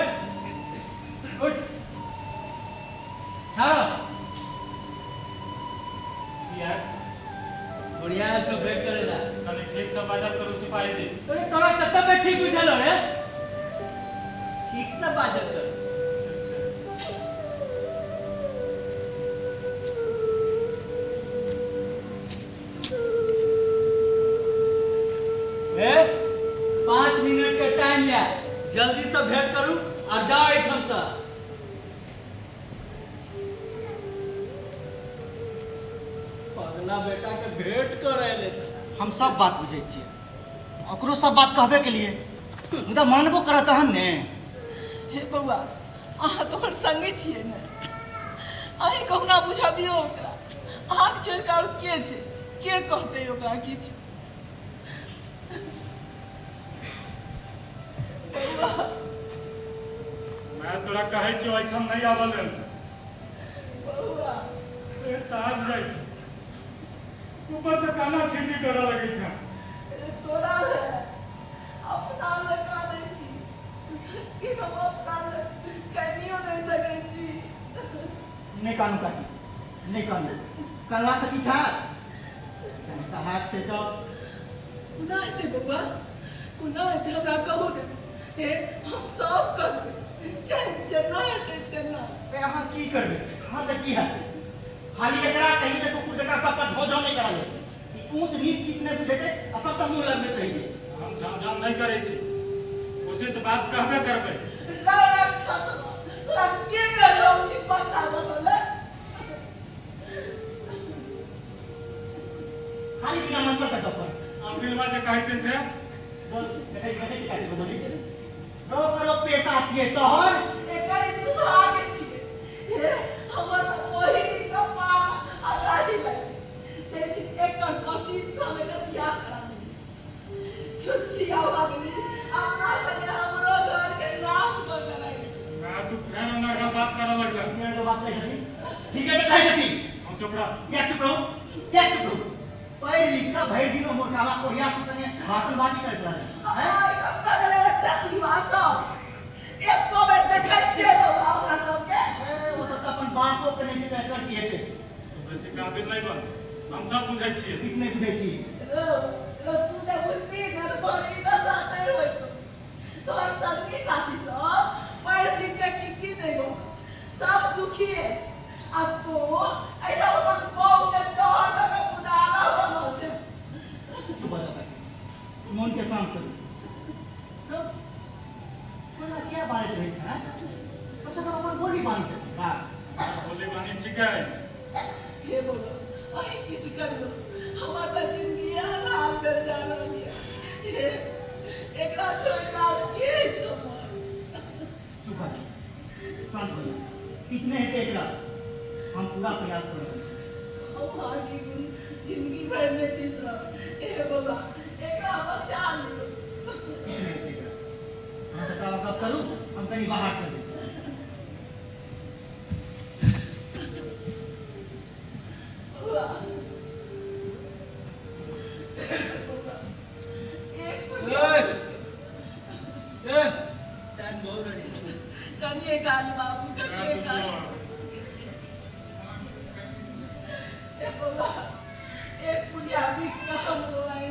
उठ, ठाढ़। किया? बढ़िया आयल छौ भेंट करे ला। कनी ठीक से बाजल करू सिपाही जी। अरे तोरा कतऽ पे ठीक बुझल हो रे? ठीक से बाजल कर। ए, 5 मिनट के टाइम या, जल्दी से भेंट करू और जाओ एहिठाम से। पगला बेटा के भेंट करे ले। हम सब बात बुझै छियै, ओकरो सब बात कहबे के लिए, मुदा मानबो करत तहन ने। हे बौआ, अहाँ तऽ ओकर संगे छियै ने, अहीं कहुना बुझबियौ ओकरा। अहाँके छोड़ि कऽ आओर के छै, के कहतै ओकरा किछु? बौआ, मैं तोरा कहै छियौ एहिठाम नहि आबऽ लेल। बौआ, ए तऽ आबि जाइ छै, ऊपर से काना खींची करऽ लगै छै। तोरा ले अपना ले कानै छी कि हम अपना ले कनियो नहि सकै छी। नहि कानू काकी, नहि कानू, कानला से किछु हैत? कनि सहायक से तऽ कोना हेतै बौआ, कोना हेतै? हमरा कहू ने, हे हम सब करबै, चाहे जेना हेतै तेना। ए अहाँ की करबै, अहाँ से की हैत? खाली एकरा कही तऽ कुकुर जकाँ सब पर झों झों नहि करऽ लेल। ई ऊँच नीच किछु नहि बुझेतै आ सबसँ मुँह लगबैत रहि गेल। हम झाँझ नहि करै छी, उचित बात कहबे करबै। राक्षस, तोरा के कहलौ उचित बक्ता बनल? खाली बिना मतलब के गप्प। अम्बिलवा जे कहै छै से बोल, देखै देखै की काज बोली रो करो पेशा छियै तोहर। एकर ई दुर्भाग्य छियै। हे, हमर तऽ ओहि दिन का पाप अगाड़ी लागि जाहि दिन एकर पसीन से हम एकर बियाह करा देलियै। छुच्छी अभागनी अपना संगे हमरो घर के नाश कऽ के राखि देलकै। मैं तू फेर अनर्गल बात करऽ लगला। बिना के बात कहै छथिन, ठीके तऽ कहै छथिन। हम चुप रह। किया चुप रहू, किया चुप रहू? पढ़ि लिख कऽ भरि दिन ओ मोटावा कोहिया तू कने भाषणबाजी करैत रहलै हैं। आइ कतऽ गेलै टटलीवा सब? एको बेर देखै छियै बौआ ओकरा सबके? ए, ओ सब तऽ अपन बापो के नहि तऽ एकर की हेतै। तू बेसी काबिल नहि बन, हम सब बुझै छियै। किछु नहि बुझै छी। रौ रौ, तू जे बुझती ने तऽ तोहर ई दशा नहि होइतौ। तोहर संगी साथी सब पढ़ि लिख के की की नहि बनल, सब सुखी अछि आ तू एहिठाम अपन बहू के जहर दऽ कऽ कुदाला बनल छै। चुप भऽ जाउ काकी, मोन के शांत करू। रौ, कोना किया बाजैत रहै छै? कम से कम अपन बोली बानी तऽ ठीक। बोली बानी ठीके अछि। हे बौआ, अहीं किछु करियौ, हमर तऽ जिंदगी अन्हार भेल जा रहल यऽ। हे, एकरा छोड़ि कऽ आर के अछि हमर? चुप भऽ जाउ, शांत भऽ जाउ, किछु नहि हेतै एकरा, हम पूरा प्रयास करब। हम अहाँके गुण जिंदगी भरि नहि बिसरब। हे बौआ, एकरा बचा लियौ। किछु नहि हेतै एकरा, अहाँ सबटा गप करू, हम कनि बाहर से अबै छी। टाइम बहुत रही। कनिए काल बाबू, कनिए काल। ए बौआ, एक पुलिया भी कम हो आई,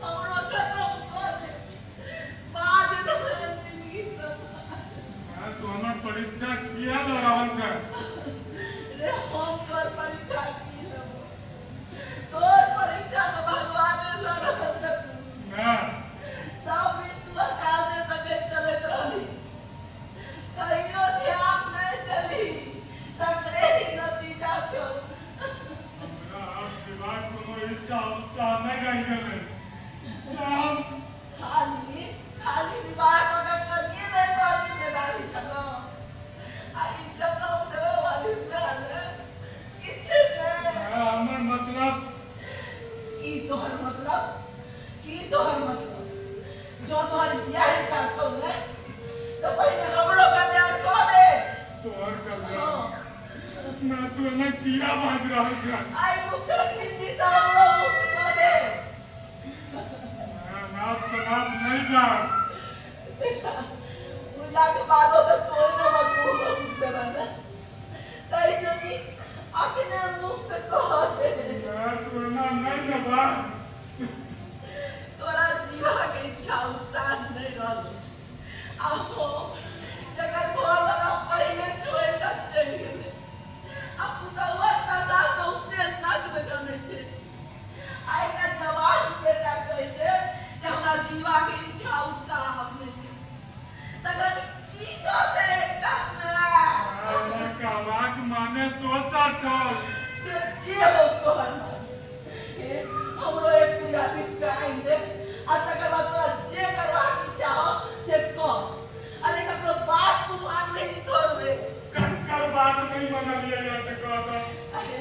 हमरो खत्म कऽ दे, बाद में जिंदगी माय, तू हमर परीक्षा किया लऽ रहल छै? रे, हम तोर परीक्षा की लेबो? तोर परीक्षा तऽ भगवाने लऽ रहल छथुन। माय, सब दिन तू आकाशे तकैत चलैत रहली, कहियो ध्यान नहि देली, तकरे ही नतीजा छौ। हमरा आब जीबाक कोनो इच्छा उत्साह नहि रहि गेलै। हम खाली खाली विवाह कऽ के कनिए नहि तोहर जिम्मेदारी छलौ आ इज्जत उठबै वाली भेल किछु नहि। माय, हमर मतलब की तोहर मतलब? की तोहर मतलब? जो तोहर इएह इच्छा छौ ने, तऽ पहिने हमरो कल्याण कऽ दे। तोहर कल्याण? माय, तू एना किया बाजि रहल छै? आइ दुःखक जिंदगी सँ हमरो मुक्त कऽ दे। माय, नाप शनाप नहि जान। बेटा, मुइलाके बादो तऽ तोरे हमर मुँह देबे ने, ताहिसँ नीक अपने मुक्त कऽ दे। माय, तू एना नहि ने बाज। तोरा जीवाके इच्छा उत्साह नहि रहल आ हम जकर घरवला पहिले छोड़ि कऽ चलि गेलै आ पुतहुक दशा सौंसे नग्न जनै छै आ एकटा जवान बेटा कहै छै जे हमरा जीवाके इच्छा उत्साह आब नहि छै, तखन की कहतै एकटा माय? हमर कहबाक माने दोसर छल। से जे हो तोहर माने, हे, हमरो एक पूजा बीत के आनि दे आ तकर बाद तोरा जे करबाक इच्छा हो से कर। अरे, ककरो बात तू मानबही तोड़बे? ककर बात नहि मनलियै या से कह तऽ। अरे,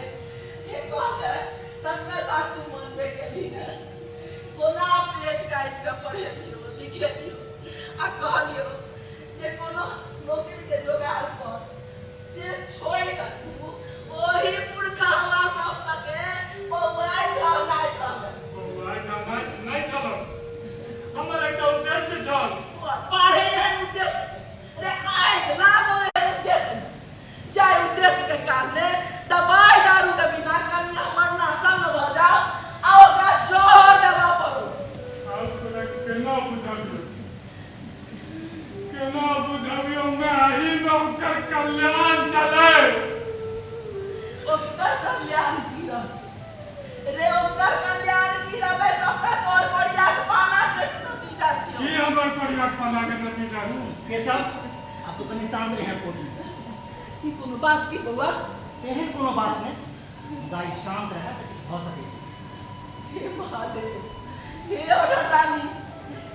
हे, कह तऽ, तकर बात तू मानबे केलही ने? कोना पेट काटि कऽ पढ़ेलियौ लिखेलियौ आ कहलियौ जे कोनो नौकरीके जोगाड़ कर, से छोड़ि कऽ तू ओही पुरखावा सब सके बौआइ टहलाइत रहलै। बौआइ टहलाइत नहि छलहुँ, हमर एकटा उद्देश्य छल। पढ़े एहन उद्देश्य रे, आगि लागो एहन उद्देश्य, जाहि उद्देश्य के कारणे दवाई दारू के बिना कन्या मरना संग भऽ जाओ आ ओकरा जहर देबऽ पड़ो। आब तोरा केना बुझबियौ, केना बुझबियौ? मैं एहिमे ओकर कल्याण छलै। ओकर कल्याण की रहतै रे? ओकर कल्याण की रहतै? सबटा तोर परियाक पाना के नतीजा छियौ। की हमर परिवार पाना के नतीजा छै? केशव, आब तू कनि शान्त रहे कोठी। ई कोनो बात की बौआ? एहन कोनो बात नहि, मुदा ई शान्त रहए तऽ किछु भऽ सकै छै। हे महादेव, हे रानी,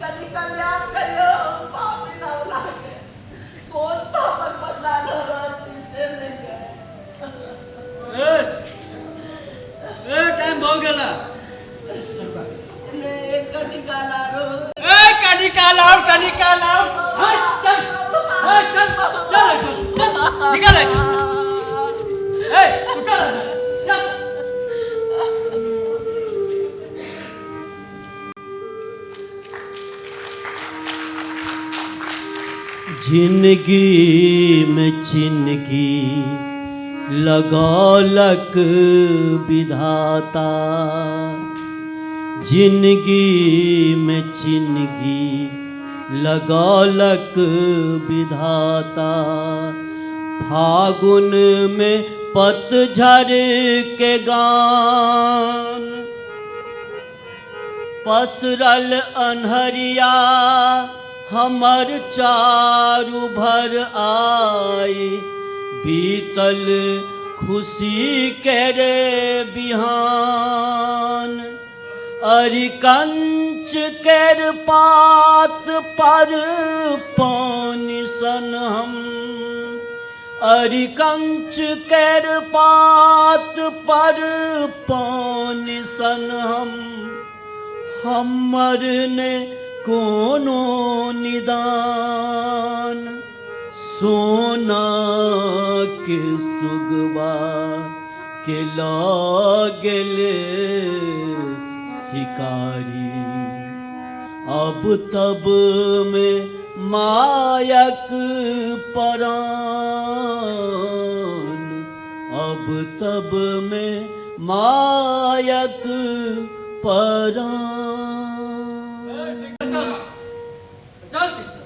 कनि कल्याण करियौ पापी नवला के। कोन पापक बदला लऽ रहल छी से नहि जाय। ए ए, टाइम भऽ गेल। ने कनि काल आरो। ए, कनि काल और, कनि काल और। ए, चल, ए, चल चल चल चल, निकल। ए, चल, ए, तू चल चल। जिंदगी में चिनगी लगौलक विधाता, जिंदगी में चिनगी लगौलक विधाता, फागुन में पतझड़ के गान, पसरल अन्हरिया हमर चारू भर आई, बीतल खुशी के रे बिहान, अरिकंच केर पात पर पानि सन हम, अरिकंच केर पात पर पानि सन हम, हमर ने कोनो निदान, सोना के सुगवा के लऽ गेल शिकारी, अब तब में मायक परान, अब तब में मायक परान। चल चल ठीक से।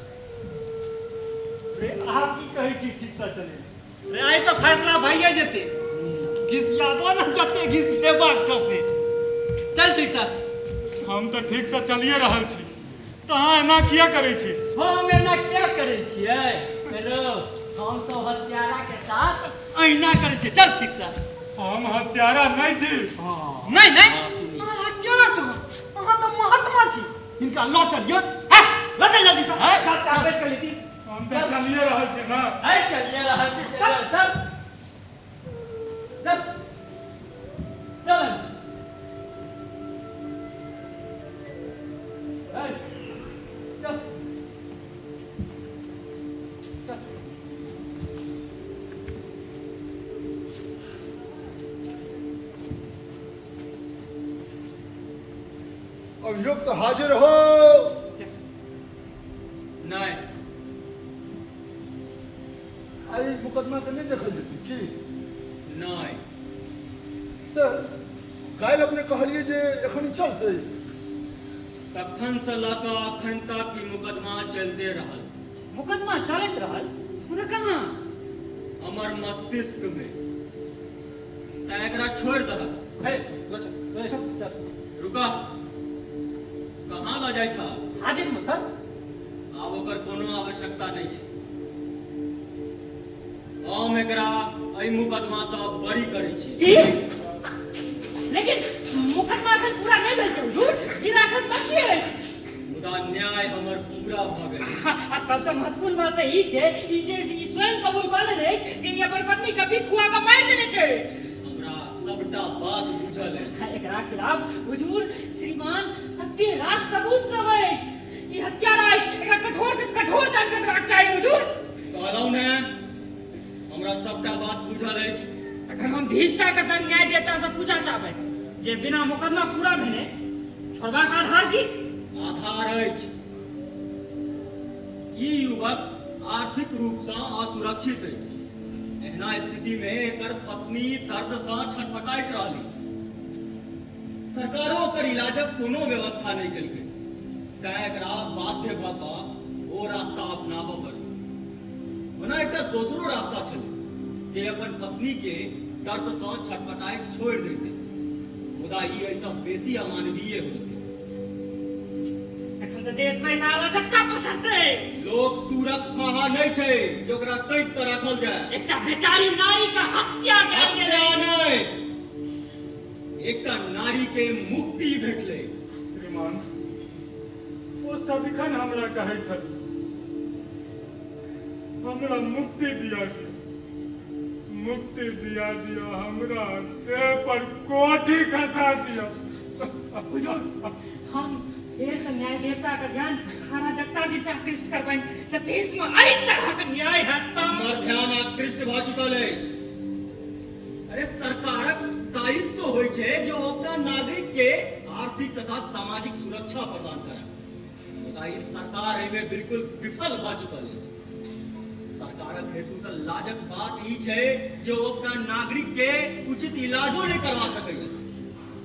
रे अहाँ की कहै छी ठीक से चले? रे आइ तऽ फैसला भइए जेतै, घिसियाबो ने जते घिसियेबाक छौ से। चल ठीक से। हम तऽ ठीक से चलिए रहल छी, तऽ अहाँ एना किया करै छी? हम एना किया करै छियै? हेलो, हम सब हत्यारा के साथ अहिना करै छियै। चल ठीक से। हम हत्यारा नहि छी। नहीं नहीं, अहाँ हत्यारा कहाँ, अहाँ तऽ महात्मा छी। हिनका लऽ चलियौ, हैं लऽ चल जल्दी से। चल चल बैस कऽ लेती। हम तऽ चलिए रहल छी ना। है चलिए रहल छी। चल चल चल चल। चल चल। अभियुक्त हाजिर हो। नहीं। आई मुकदमा के नहीं देखल जेतै की? नहीं। सर काल्हि अपने कहलिए जे एखन चलतै। तखन से लऽ कऽ अखन तक ई मुकदमा चलते रहल। मुकदमा चलैत रहल मुदा कहाँ? हमर मस्तिष्क में। तैं एकरा छोड़ि दहक। हे लऽ चल। चल। रुका, कहाँ लऽ जाइ छह? हाजिर में सर। आब ओकर कोनो आवश्यकता नहि छै। हम एकरा एहि मुकदमा सँ बरी करै छी। की? लेकिन मुकदमा एखन पूरा नहि भेल छै हुजूर, जिला एखन बाकी अछि। मुदा न्याय हमर पूरा भऽ गेल। आ सबसँ महत्वपूर्ण बात तऽ ई छै ई जे ई स्वयं कबूल कऽ लेने अछि जे ई अपन पत्नी के बिख खुआ कऽ मारि देने छै। हमरा सबटा बात बुझल अछि। एकरा खिलाफ हुजूर श्रीमान कते रास सबूत सब अछि। ई हत्यारा अछि, एकरा कठोर से कठोर दंड भेटबाक चाही हुजूर। कहलहुँ ने हमरा सबटा बात बुझल अछि। तखन हम धीष्टा के संग न्याय देवता से पूछा चाहबै जे बिना मुकदमा पूरा भेने छोड़बाक आधार की? आधार अछि। ई युवक आर्थिक रूप सँ असुरक्षित अछि। एहना स्थिति में एकर पत्नी दर्द सँ छटपटाइत रहली। सरकारो ओकर इलाजक कोनो व्यवस्था नहि केलकै, तैं एकरा बाध्य भऽ कऽ ओ रास्ता अपनाबऽ पड़ल। ओना एकटा दोसरो रास्ता छलै जे अपन पत्नी के दर्द सँ छटपटाइत छोड़ि दैतै, मुदा ई एहिसँ बेसी अमानवीय होइतै। तखन तऽ देश में ऐसा अराजकता पसरतै। लोक तूरक फाहा नहि छै जे ओकरा सैंत कऽ राखल जाय। एकटा बेचारी नारी के हत्या कयल गेलै। हत्या नहि, एकटा नारी के मुक्ति भेटलै। श्रीमान, ओ सदिखन हमरा कहै छल हमरा मुक्ति दिया दिया, मुक्ति दिया दिया, हमरा देह पर कोठी खसा दिया। हुजूर, हम फेर से न्याय देवता के ध्यान अराजकता दिस आकृष्ट करबनि तऽ देश में एहि तरहक न्याय हैत तऽ। हमर ध्यान आकृष्ट भऽ चुकल अछि। अरे सरकारक दायित्व होइ छै जे ओ अपना नागरिक के आर्थिक तथा सामाजिक सुरक्षा प्रदान करय, मुदा ई सरकार एहिमे बिल्कुल विफल भऽ चुकल अछि। सरकारक हेतु तऽ लाजक बात ई छै जे ओ अपना नागरिक के उचित इलाजो नहि करवा सकैए।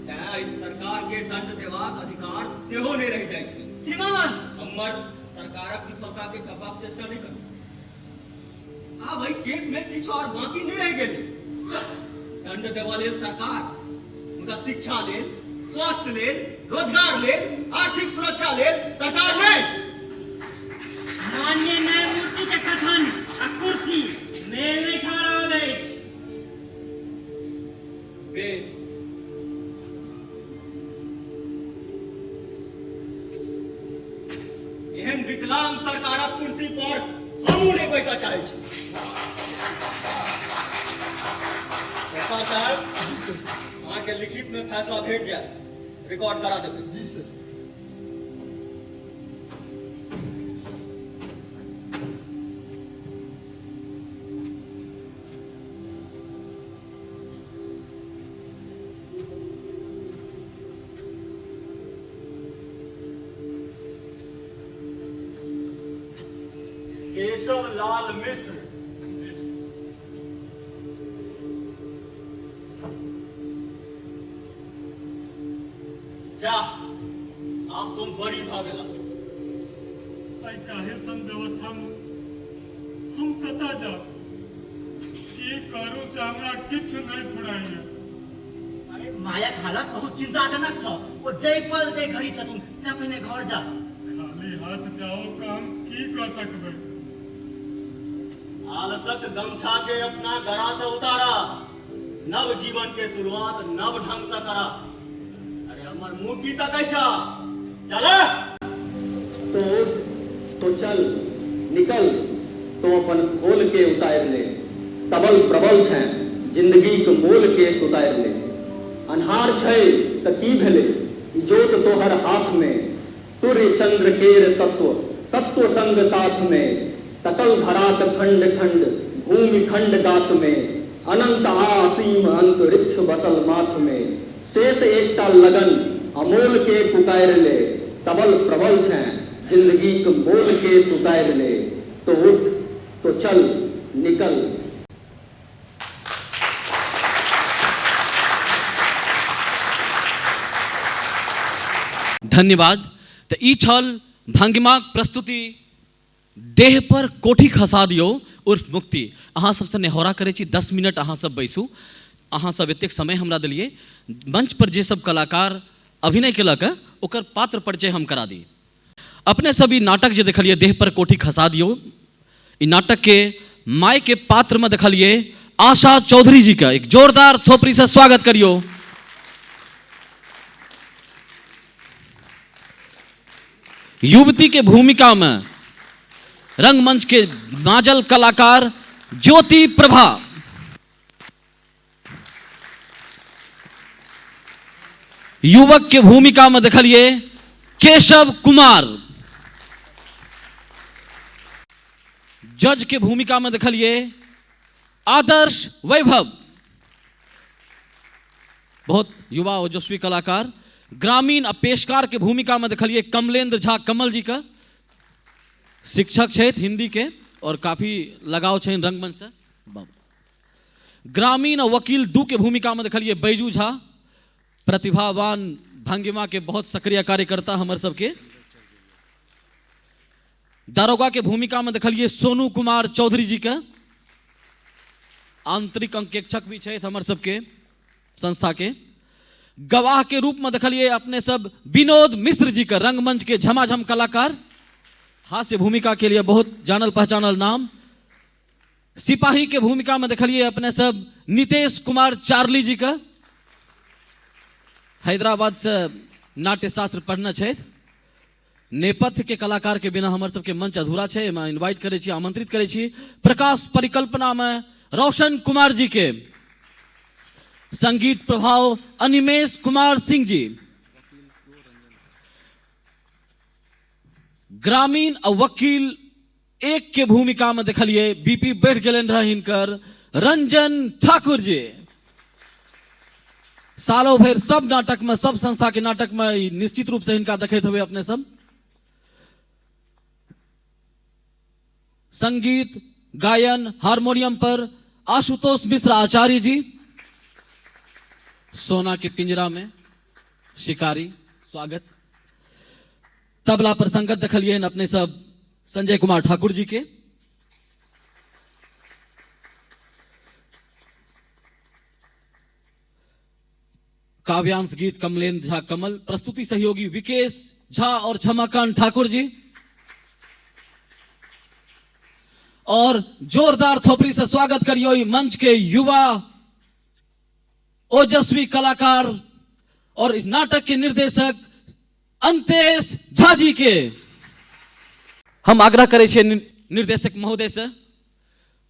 तैं एहि सरकार के दंड देबाक अधिकार सेहो नहि रहि जाइ छै। श्रीमान, हमर सरकारक विफलता के छपाक चेष्टा नहि करू। आब एहि केस में किछु और बाकी नहि रहि गेल अछि। दंड देबऽ लेल सरकार, मुदा शिक्षा लेल, स्वास्थ्य लेल, रोजगार लेल, आर्थिक सुरक्षा लेल सरकार नहि। माननीय न्यायमूर्ति के कथन आ कुर्सी मेल नहि खा रहल अछि। बेस, एहन विकलांग सरकारक कुर्सी पर हमहूँ नहि बैसऽ चाहै छी। सरकार साहब, अहाँके लिखित में फैसला भेट जायत, रिकॉर्ड करा देबै। जी सर। केशव लाल मिश्र। जा, आब तुम बड़ी भऽ गेला। एहि काहिल सन व्यवस्था में हम कतऽ जाउ? की करू से हमरा किछु नहि फुराइए। अरे मायक हालत बहुत चिंताजनक छौ। ओ जै पल जै घड़ी छथुन, तें पहिने घर जा। खाली हाथ जाओ कऽ हम की कऽ सकबै? आलसक गमछा के अपना गरा से उतारा, नव जीवन के शुरुआत नव ढंग से करा। अरे हमर मुंह की तकै छ? चल। तो उठ, तो चल, निकल, तो अपन खोल के उतारि ले, सबल प्रबल छैं, जिंदगीक मोल के सुतारि ले। अन्हार छै त की भेलै, इजोत तोहर हाथ मे, सूर्य चंद्र केर तत्व, सत्व संग साथ मे, सकल धराक खंड खंड, भूमि खंड गात मे, अनंत आ असीम अंतरिक्ष बसल माथ मे, शेष एकटा लगन अमोल के पुकारि ले, सबल प्रबल छैं, जिंदगीक मोल के सुतारि ले, तो उठ, तो चल, निकल। धन्यवाद। तऽ ई छल भंगिमाक प्रस्तुति देह पर कोठी खसा दियौ उर्फ मुक्ति। अहाँ सबसँ नेहोरा करै छी, 10 मिनट अहाँ सब बैसू। अहाँ सब एतेक समय हमरा देलियै। मंच पर जे सब कलाकार अभिनय केलक ओकर पात्र परिचय हम करा दी। अपने सब ई नाटक जे देखलियै देह पर कोठी खसा दियौ, ई नाटक के माय के पात्र में देखलियै आशा चौधरी जी का एक जोरदार थोपड़ी से स्वागत करियो। युवती के भूमिका में रंगमंच के नाजल कलाकार ज्योति प्रभा, युवक के भूमिका में देखलिए केशव कुमार, जज के भूमिका में देखलिए आदर्श वैभव, बहुत युवा ओजस्वी कलाकार। ग्रामीण आ पेशकार के भूमिका में देखलिए कमलेंद्र झा कमल जी का, शिक्षक छथि हिंदी के और काफी लगाव छनि रंगमंच से। ग्रामीण आ वकील दू के भूमिका में देखलिए बैजू झा, प्रतिभावान भंगिमा के बहुत सक्रिय कार्यकर्ता हमर सबके। दारोगा के भूमिका में देखलिए सोनू कुमार चौधरी जी के, आंतरिक अंकेक्षक भी छथि हमर सबके संस्था के। गवाह के रूप में देखलिए अपने सब विनोद मिश्र जी के, रंगमंच के झमाझम कलाकार, हास्य भूमिका के लिए बहुत जानल पहचानल नाम। सिपाही के भूमिका में देखलिए अपने सब नितेश कुमार चार्ली जी का, हैदराबाद से नाट्यशास्त्र पढ़ने छथि। नेपथ्य के कलाकार के बिना हमर सबके मंच अधूरा छै। एहिमे इनवाइट करै छी, आमंत्रित करै छी प्रकाश परिकल्पना में रोशन कुमार जी के, संगीत प्रभाव अनिमेश कुमार सिंह जी, ग्रामीण आ वकील एक के भूमिका में देखलिए बीपी बढ़ गेलन रहे हिनकर रंजन ठाकुर जी। सालों भरि सब नाटक में, सब संस्था के नाटक में निश्चित रूप से हिनका देखैत हेबै अपने सब। संगीत गायन हारमोनियम पर आशुतोष मिश्र आचार्य जी, सोना के पिंजरा में शिकारी स्वागत। तबला पर संगत देखलिए अपने सब संजय कुमार ठाकुर जी के। काव्यांश गीत कमलेंद्र झा कमल, प्रस्तुति सहयोगी विकेश झा और क्षमाकांत ठाकुर जी। और जोरदार थोपड़ी से स्वागत करियो मंच के युवा ओजस्वी कलाकार और इस नाटक के निर्देशक अंतेश झा जी के। हम आग्रह करै छियै निर्देशक महोदय से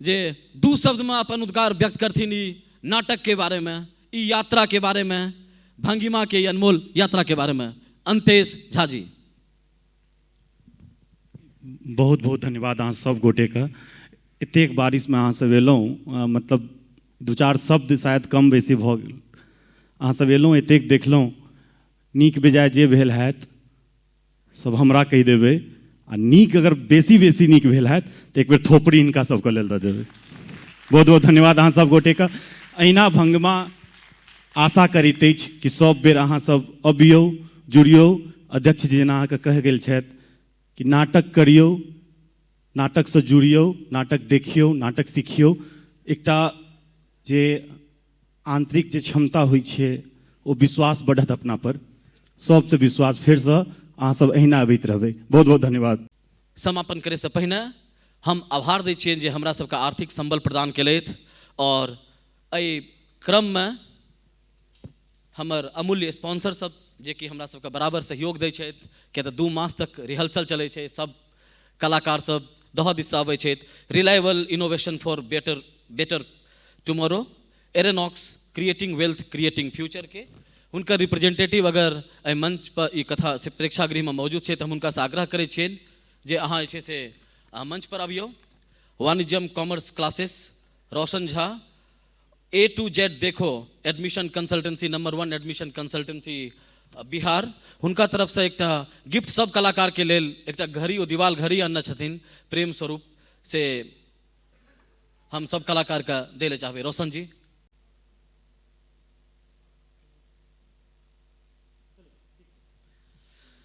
जे दू शब्द में अपन उद्गार व्यक्त करथिन ई नाटक के बारे में, ई यात्रा के बारे में, भंगिमा के अनमोल यात्रा के बारे में। अंतेश झा जी। बहुत बहुत धन्यवाद अहाँ सब गोटेके। एतेक बारिशमे अहाँ सब एलहुँ, मतलब दू चारि शब्द शायद कम बेसी भऽ गेल। अहाँ सब एलहुँ, एतेक देखलहुँ, नीक बेजाय जे भेल हैत सब हमरा कहि देबै। आ नीक अगर बेसी बेसी नीक भेल हैत तऽ एक बेर थोपड़ी हिनका सबके लेल दऽ देबै। बहुत बहुत धन्यवाद अहाँ सब गोटेके। अहिना भंगिमा आशा करैत अछि कि सब बेर अहाँ सब अबियौ, जुड़ियौ। अध्यक्ष जी जेना अहाँके कहि गेल छथि कि नाटक करियौ, नाटकसँ जुड़ियौ, नाटक देखियौ, नाटक सिखियौ। एकटा जे आंतरिक जे क्षमता होइ छै ओ विश्वास बढ़त अपना पर, सबसँ विश्वास फेरसँ अहाँ सब अहिना अबैत रहबै। बहुत बहुत धन्यवाद। समापन करैसँ पहिने हम आभार दै छियनि जे हमरा सबके आर्थिक संबल प्रदान केलथि आओर एहि क्रममे हमर अमूल्य स्पॉन्सर सब जे कि हमरा सबके बराबर सहयोग दै छथि, किया तऽ 2 मास तक रिहर्सल चलै छै, सब कलाकार सब दह दिससँ अबै छथि। Reliable innovation for better better tomorrow, एरेनॉक्स creating wealth creating future के हुनकर रिप्रेजेंटेटिव अगर एहि मंच पर ई कथा से प्रेक्षागृहमे मौजूद छै तऽ हम हुनकासँ आग्रह करै छियनि जे अहाँ जे छै से मंच पर अबियौ। वाणिज्यम commerce classes, Roshan Jha, A to Z देखो admission consultancy, number 1 admission consultancy Bihar, हुनका तरफसँ एकटा गिफ्ट सब कलाकारके लेल एकटा घड़ी ओ दीवाल घड़ी अनने छथिन प्रेम स्वरूप, से हम सब कलाकारके दै लए चाहबै। रोशन जी